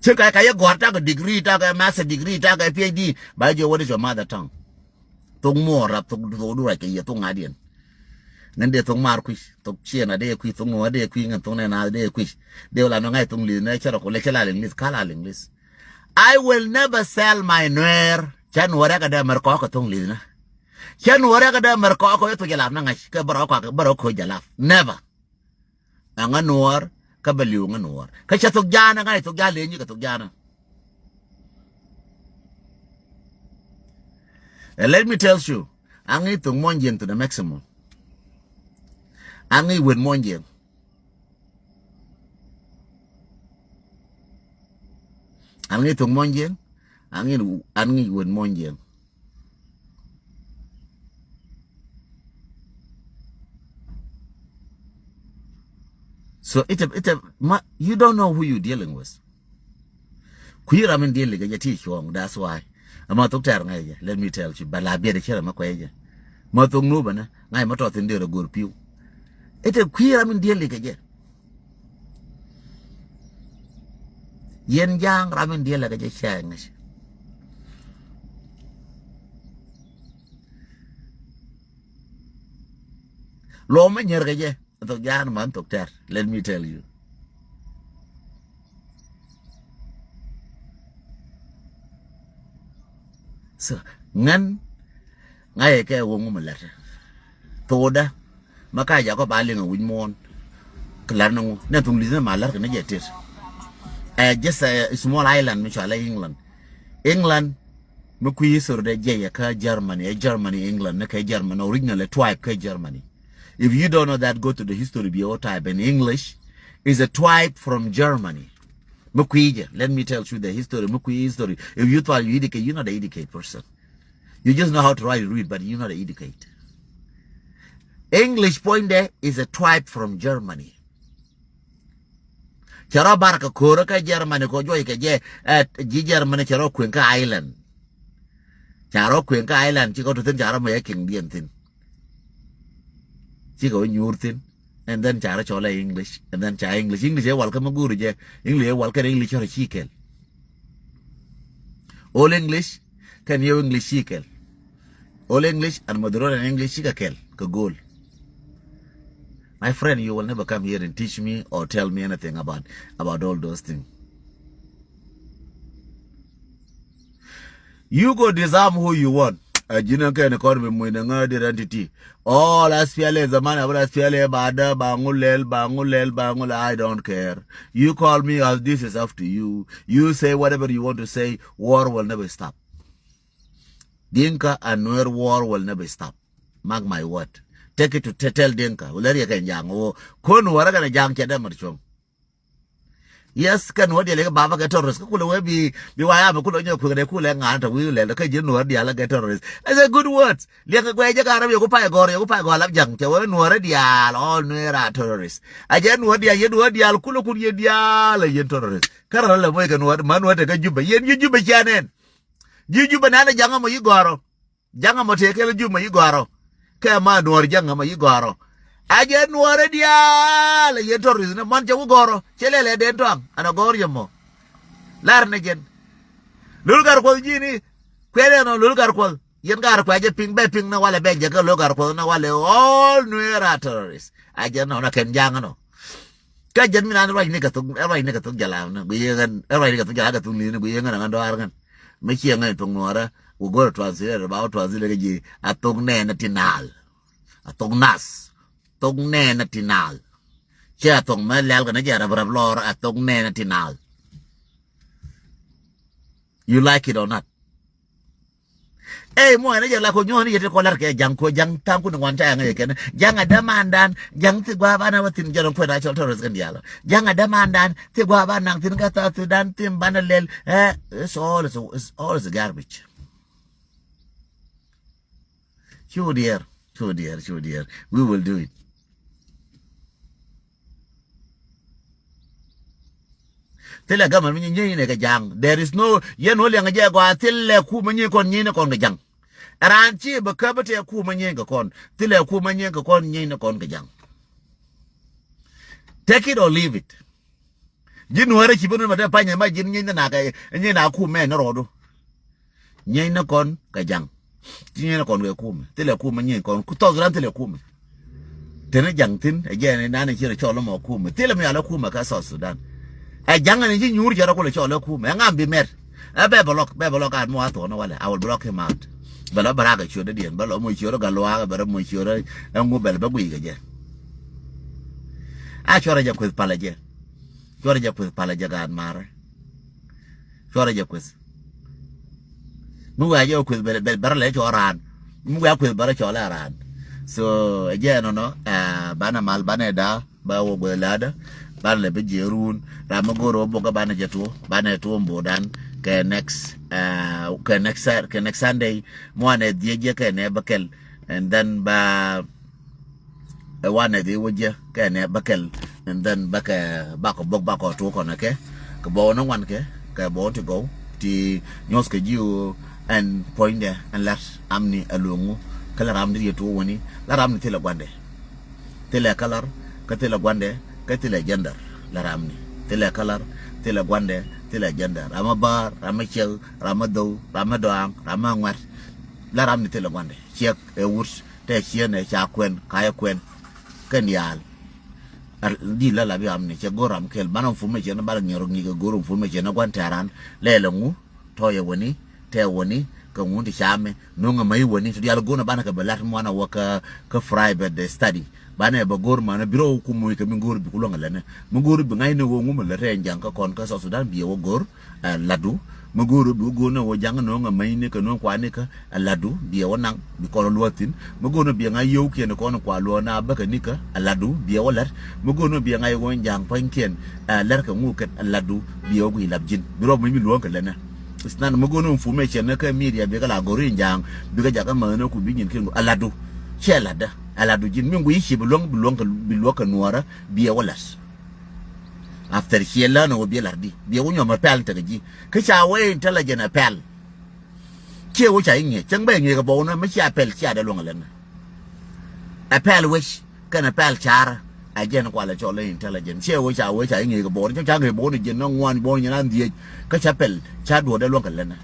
Cä ka, ka yɛ gɔ̱a̱r takɛ degree, takɛ master degree, takɛ P H D, ba ji̱ what is your mother tongue? Thok muɔɔr rap thok, thok du ruac kɛ yɛ thok ŋa̱diɛn. Ŋän dee thok maar kui̱c, thok ciɛn a dee kui̱c, thok ŋuɔ̱ɔ̱ŋ a dee kui̱c, ŋän thok nɛn a dee kui̱c. Dee wä la nɔ ŋa̱c thok li̱th nɛ cä rɔ ku lɛ cä la liŋ li̱th, ka la liŋ li̱th. I will never sell my Nuer. Cä Nuɔr ɛ kɛ dee mɛr kɔɔk kɛ thok li̱th nɛ. Cä Nuɔr ɛ kɛ dee mɛr kɔɔk kɛ thok jɛ lap nɛ ŋa̱c kɛ bä rɔ kɔɔk, bä rɔ koc jɛ lap. Never. Ɛŋa Nuɔr kä bɛ li̱w ŋa Nuɔr. Kä cɛ thok ja̱a̱n ŋa thok ja̱a̱n leny kɛ thok ja̱a̱n. And let me tell you, aŋi thok Muɔnyjiɛŋ to the maximum. Aŋi wet Muɔnyjiɛŋ. Aŋi thok Muɔnyjiɛŋ. Aŋi, aŋi wet Muɔnyjiɛŋ. So ita, ita, ma, you don't know who you dealing with. Kui̱ ram in deal kɛ jɛ ti cuɔ̱ɔ̱ŋ, that's why. Ama thok tɛr ŋa̱c jɛ, let me tell you, bɛ la biɛt cɛ ram ma kuɛ jɛ. Ma thok nu bɛ nɛ ŋa̱c ma tɔth in der a go̱r pi̱w. Ita kui̱ ram in deal kɛ jɛ. Yɛn ja̱a̱ŋ ram in diɛl lɛ kɛ jɛ cɛ ŋäc. Luɔm mi nyɛr kɛ jɛ thok ja̱a̱ŋ man thok tɛr, let me tell you. So ŋän ŋa̱cɛ kɛ wä ŋu mi lɛt thokdä. Ma ka jakɔ ba liŋ a wi̱c muɔ̱ɔ̱n. Kɛ lar ni ŋu nɛ thuŋ li̱th ni ma lar kɛ ni jɛ tet. Ɛ just a small island mi cɔalɛ England. England mi kui̱ history dɛ jiɛc ɛ kä Germany, ɛ Germany England ni kɛ Germany, original ɛ tribe kä Germany. If you don't know that, go to the history bi ɛ wä type in English is a tribe from Germany. Mi kui̱ jɛ, let me tell you the history, mi kui̱ history. If you thought you educate, you're not an educated person. You just know how to write and read, but you're not educated. English point there is a tribe from Germany. Cɛ rɔ bar kɛ ko̱r kä Germany kɛ juɔc kɛ jɛ, ɛ, ji̱ Germany cɛ rɔ kueŋ kä island. Ca rɔ kueŋ kä island, cikɛ tu thin, ca rɔ mɛ king diɛn thin. Cikɛ wä nyuur thin. And then ca rɔ cɔl ɛ English. And then ca English. English ɛ wal kä ma guur jɛ. English ɛ wal kɛn English cɔr ci kɛl. Old English kɛn New English ci kɛl. Old English and modern English cikɛ kɛl kɛ go̱o̱l. My friend, you will never come here and teach me or tell me anything about, about all those things. You go disarm who you want. A ji̱n ɛn kɛn kɔn bi muc ni ŋä dir ɛn ti̱ti̱. All S P L A zaman, a bä S P L A ba dä, ba ŋu lɛl, ba ŋu lɛl, ba ŋu lɛl, I don't care. You call me as this is up to you. You say whatever you want to say. War will never stop. Dinka and Nuer war will never stop. Mark my word. Take it to te-, tell Dinka. Wä lɛ riɛk kɛn ja̱a̱ŋ wä. Kun wä rɛ kɛn ja̱a̱ŋ cɛ dee mär cuɔ̱ŋ. Yes, kɛn wä diɛl ikä baba kɛ terrorist. Kä kulɛ wee bi, bi waya mi kulɛ nyɛ kui̱ kɛ dee kulɛ ŋa̱a̱n tɛ wi̱i̱ lɛl. Kä ji̱n wä diɛl kɛ terrorist. It's a good word. Liɛŋ kɛ guɛy jɛ ka rɛm yɛ ku pay gɔr, yɛ ku pay gɔr lap ja̱ŋ. Cɛ wee Nuäärä diaal, all Nuäärä terrorist. A jɛ Nuäärä diaal, yɛ Nuäärä diaal, kulɛ kun yɛ diaal, yɛ terrorist. Kä rɛl lɛ moc kɛ Nuäärä, ma Nuäärä tekɛ Jubɛ. Yɛn ji̱ Jubɛ cianen. Ji̱ Jubɛ nanɛ ja̱ŋ ɛmɔ yi gɔrɔ. Ja̱ŋ ɛmɔ tëë kɛl Jubɛ yi gɔrɔ. Kɛ ma Nuäär ja̱ŋ ɛmɔ yi gɔrɔ. A jɛ Nuäärä diaal, a yɛn terrorist ni man cɛ wä gɔrɔ. Cɛ lɛl ɛ den tɔaŋ, ɛn a gɔr yɛ mɔ. Lar ni jɛn. Lul Gatkuɔth ji̱ni. Kuɛn ɛn ɔ Lul Gatkuɔth. Yɛn Gatkuɔth jɛ piŋ, bɛ piŋ ni walɛ bɛ jɛ kɛ Lul Gatkuɔth ni walɛ all Nuäärä terrorist. A jɛ nɔ na kɛn ja̱ŋ nɔ. Kä jɛn mi nan ruacni kɛ thok, ruacni kɛ thok jɛ lam ni. Guiy ŋän, ruacni kɛ thok jɛ lam kɛ thok ni, guiy ŋän ŋän dɔaar ŋän. Mi ciɛ ŋän thok Nuäärä, wä go̱r translate, ba wä translate kɛ ji̱, a thok nɛɛnɛ ti naal. A thok nath. Thok nɛɛnɛ ti naal. Cɛ a thok mɛ lɛl kɛ ni jɛ rɛp rɛp lɔr, a thok nɛɛnɛ ti naal. You like it or not? Ey, muɔ̱ɔ̱n ni jɛ la ko nyuɔ̱ɔ̱n ni yɛ ti kɔ lar kɛ ja̱ŋ ko ja̱ŋ tha̱a̱ŋ kun ŋuan ca yaŋ yɛ kɛn. Ja̱ŋ a dämandan, ja̱ŋ thi gua̱a̱ ban a wä thi̱n jɔl kuɛn a cɔl terrorist kɛn diaal. Ja̱ŋ a dämandan, thi gua̱a̱ ban naŋ thi̱n kä South Sudan, thi̱n ban a lɛl. Eh, it's all, it's, it's all is garbage. Cu diɛɛr, cu diɛɛr, cu diɛɛr. We will do it. Thilɛ gamɛn mi nyi nyi ni kɛ ja̱ŋ. There is no, yɛn wä liɛŋ jɛ gɔaa, thilɛ kumɛ nyi kɔn nyi ni kɔn kɛ ja̱ŋ. Raan ci bɛ käp tɛ kumɛ nyi kɛ kɔn. Thilɛ kumɛ nyi kɛ kɔn nyi ni kɔn kɛ ja̱ŋ. Take it or leave it. Ji̱ Nuäärä ci bi nun ma dee panyɛ ma ji̱n nyi ni na kɛ, nyi na kumɛ ni rɔɔdu. Nyi ni kɔn kɛ ja̱ŋ. Ci nyi ni kɔn kɛ kumɛ. Thilɛ kumɛ nyi kɔn. Ku thɔth ran thilɛ kumɛ. Teni ja̱ŋ thi̱n, ɛ jɛn ni nani ci rɔ cɔl mɔ kumɛ. Thilɛ mi ala kumɛ kä South Sudan. Ɛ ja̱ŋ ni ci nyuur cɛ rɔ kulɛ cɔl kumɛ. Ɛ ŋam bi mɛr. Ɛ bɛ bɛ lɔk, bɛ bɛ lɔk an mɔ a thuɔn walɛ. I will block him out. Bɛ lɔ bɛ rak ɛ ciöt dee diɛn. Bɛ lɔ mɔ ciöt ɛ galuaak, bɛ rɔ mɔ ciöt ɛ ŋu bɛl bɛ guiy kɛ jɛ. A cuɔrɛ jɛ kueth palɛ jɛ. Cuɔrɛ jɛ kueth palɛ jɛ gaat marɛ. Cuɔrɛ jɛ kueth. Mi wia jɛ kueth bɛ, bɛ, bɛ rɛ lɛ cɔl raan. Mi wia kueth bɛ rɛ cɔl raan. So, ɛ jɛ nɔnɔ, eh, banɛ mal, banɛ da, ba wä guɛ ladä, banɛ lɛ bi jiɛ run, ram mi go̱o̱r wä bok banɛ jɛ tuɔ, banɛ tuɔ mbodan, kɛ next, eh, kɛ next Sat-, kɛ next Sunday, muanɛ dhiec jɛ kɛ nɛ bä kɛl, and then ba, ɛ wanɛ dhi wä jiɛ kɛ nɛ bä kɛl, and then bä kɛ bakɔ bok bakɔ tuɔ kɔnɛ kɛ, kɛ bɔ wä ni ŋuan kɛ, kɛ bɔ wä ti gɔw, ti nyuɔth kɛ ji̱ wä, ɛn puɔ̱nydɛ, ɛn lat amni ɛ lueŋ ŋu, kɛ la ram di yɛ tuɔ wäni, la ram ni thilɛ guandɛ. Thilɛ kalar, kä thilɛ guandɛ, kä thilɛ jɛndɛr, la ramni. Thilɛ kalar, thilɛ guandɛ, thilɛ jɛndɛr. Ram a baar, ram a ciɛk, ram a dhow, ram a dɔaŋ, ram a ŋuɛt. La ramni thilɛ guandɛ. Ciɛk ɛ wut, tɛ ciɛn ɛ ca kuɛn, ka yɛ kuɛn. Kɛn diaal. Ar-, di la la bi ramni, cɛ go̱r ram kɛl. Banɛ information, banɛ ŋiɛr ŋi̱i̱k ɛ go̱r information, ɛ guan tɛran. Lɛ lɛ ŋu, tɔyɛ wäni, tɛ wäni, kɛ ŋun ti camɛ, no̱ŋɛ mäc wäni, ti dial go̱n banɛ kɛ bɛ lat muanɛ wä kä, kä private study. Banɛ bɛ go̱r manɛ bi rɔ wä kum wä kɛ mi go̱r bi ku luäŋ lɛnɛ. Mi go̱r bi ŋa̱cni wä ŋumɛ lɛ rɛɛ ja̱ŋ kä kɔn kä South Sudan bi wä go̱r, eh, latdu. Mi go̱r bi go̱n wä ja̱ŋ no̱ŋɛ mäcni kɛ no̱ŋ kuani kä, eh, latdu, bi wä naŋ, bi kɔn luäthin. Mi go̱n bi ŋa̱c yio̱wkiɛn kɔn kua luäk na bäkɛ nikä, eh, latdu, bi wä lat. Mi go̱n bi ŋa̱c wä ja̱ŋ pua̱nykiɛn, eh, lɛr kɛ ŋu kɛn, eh, latdu, bi wä guiy lap ji̱n. Bi rɔ mi mi luäŋ kɛ lɛnɛ. It's not mi go̱o̱n information ni kä media bikɛ la go̱r in ja̱a̱ŋ, bikɛ jakä mäthni ku bi nyin kin a latdu. Cɛ latdä, a latdu ji̱n. Mi ŋui̱ ci bi luäŋ, bi luäŋ kɛ, bi luäŋ kɛ nuɔrä, bi ɛ wä lat. After ciɛ län ɛ wä bi ɛ lat di, bi ɛ wä nyɔm ɛ pɛl tekɛ ji̱. Kä ca wee intelligent ɛ pɛl. Ciɛ wä ca iŋiɛ, cäŋ bɛ iŋiɛ kɛ bɔw nä, mi cia pɛl cia dee luäŋ ɛ lɛn nä. Ɛ pɛl wec. Kɛnɛ pɛl car, ɛ jɛn kualɛ cɔl intelligent. Ciɛ wee ca wee ca iŋi̱i̱k bɔɔr, ca ŋi̱i̱k bɔɔr ni jiɛn ni ŋuan bɔɔr ni jiɛn an dhiec. Kä ca pɛl, ca duɔ̱ɔ̱r dee luäŋ kɛ länä.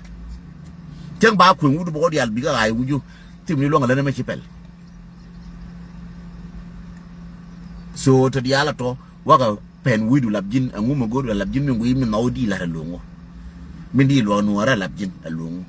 Cäŋ ba kueŋ wut bɔɔr diaal bikɛ ɣa̱a̱c wi̱cu, thim ni luäŋ kɛ länä mɛ ci pɛl. So te diaal a tɔ wakɛ pɛn wi̱i̱du lap ji̱n, ɛŋu mi go̱o̱r wi̱i̱du lap ji̱n, mi wi̱i̱ mi nhɔw di lat a luŋu. Min di luɔk nuɔɔrɛ lap ji̱n a luŋu.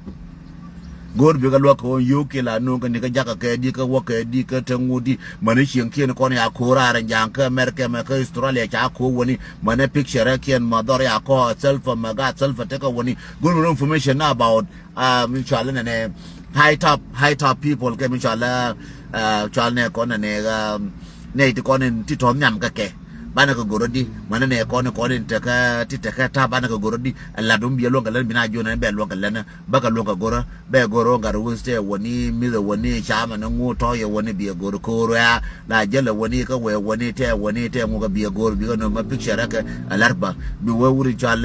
Go̱o̱r bikɛ luɔk kɛ ɣöö yio̱o̱k kiɛ la no̱o̱ŋ kɛ ni kä jakä kɛ di kä wä kɛ di kä te ŋut di. Mäni cieŋ kiɛn kɔn ya ko̱o̱r raar in ja̱a̱ŋ kä America mɛ kä Australia ca ko̱o̱r wäni. Mäni picture kiɛn ma dhɔr ya kɔ self ma ga self tekɛ wäni. Go̱o̱r mi information about, ah, mi cɔal nɛ nɛ high top, high top people kɛ mi cɔal, ah, cɔal nɛ kɔn nɛ nɛ, ah, nɛ ti kɔn in ti tɔ̱ nhiam kɛ kɛ. Banɛ kɛ go̱r di, mäni nɛ kɔn in kɔn in tekɛ, ti tekɛ tap banɛ kɛ go̱r di. Ɛ lat wun biɛ luɔ̱ŋ kɛ lɛn bi na jiɔn ɛn bɛ luɔ̱ŋ kɛ lɛn. Bä kɛ luɔ̱ŋ kɛ go̱r, bɛ go̱r ɣän gat wun tɛ wäni, mith ɛ wäni, camɛ ni ŋu tɔ̱ yɛ wäni biɛ go̱r ko̱r wɛa. La jälɛ wäni kä wɛ wäni tɛ wäni tɛ ŋu kɛ biɛ go̱r bikɛ nöm ma picture kɛ ɛ lat bä. Bi wee wur in cɔal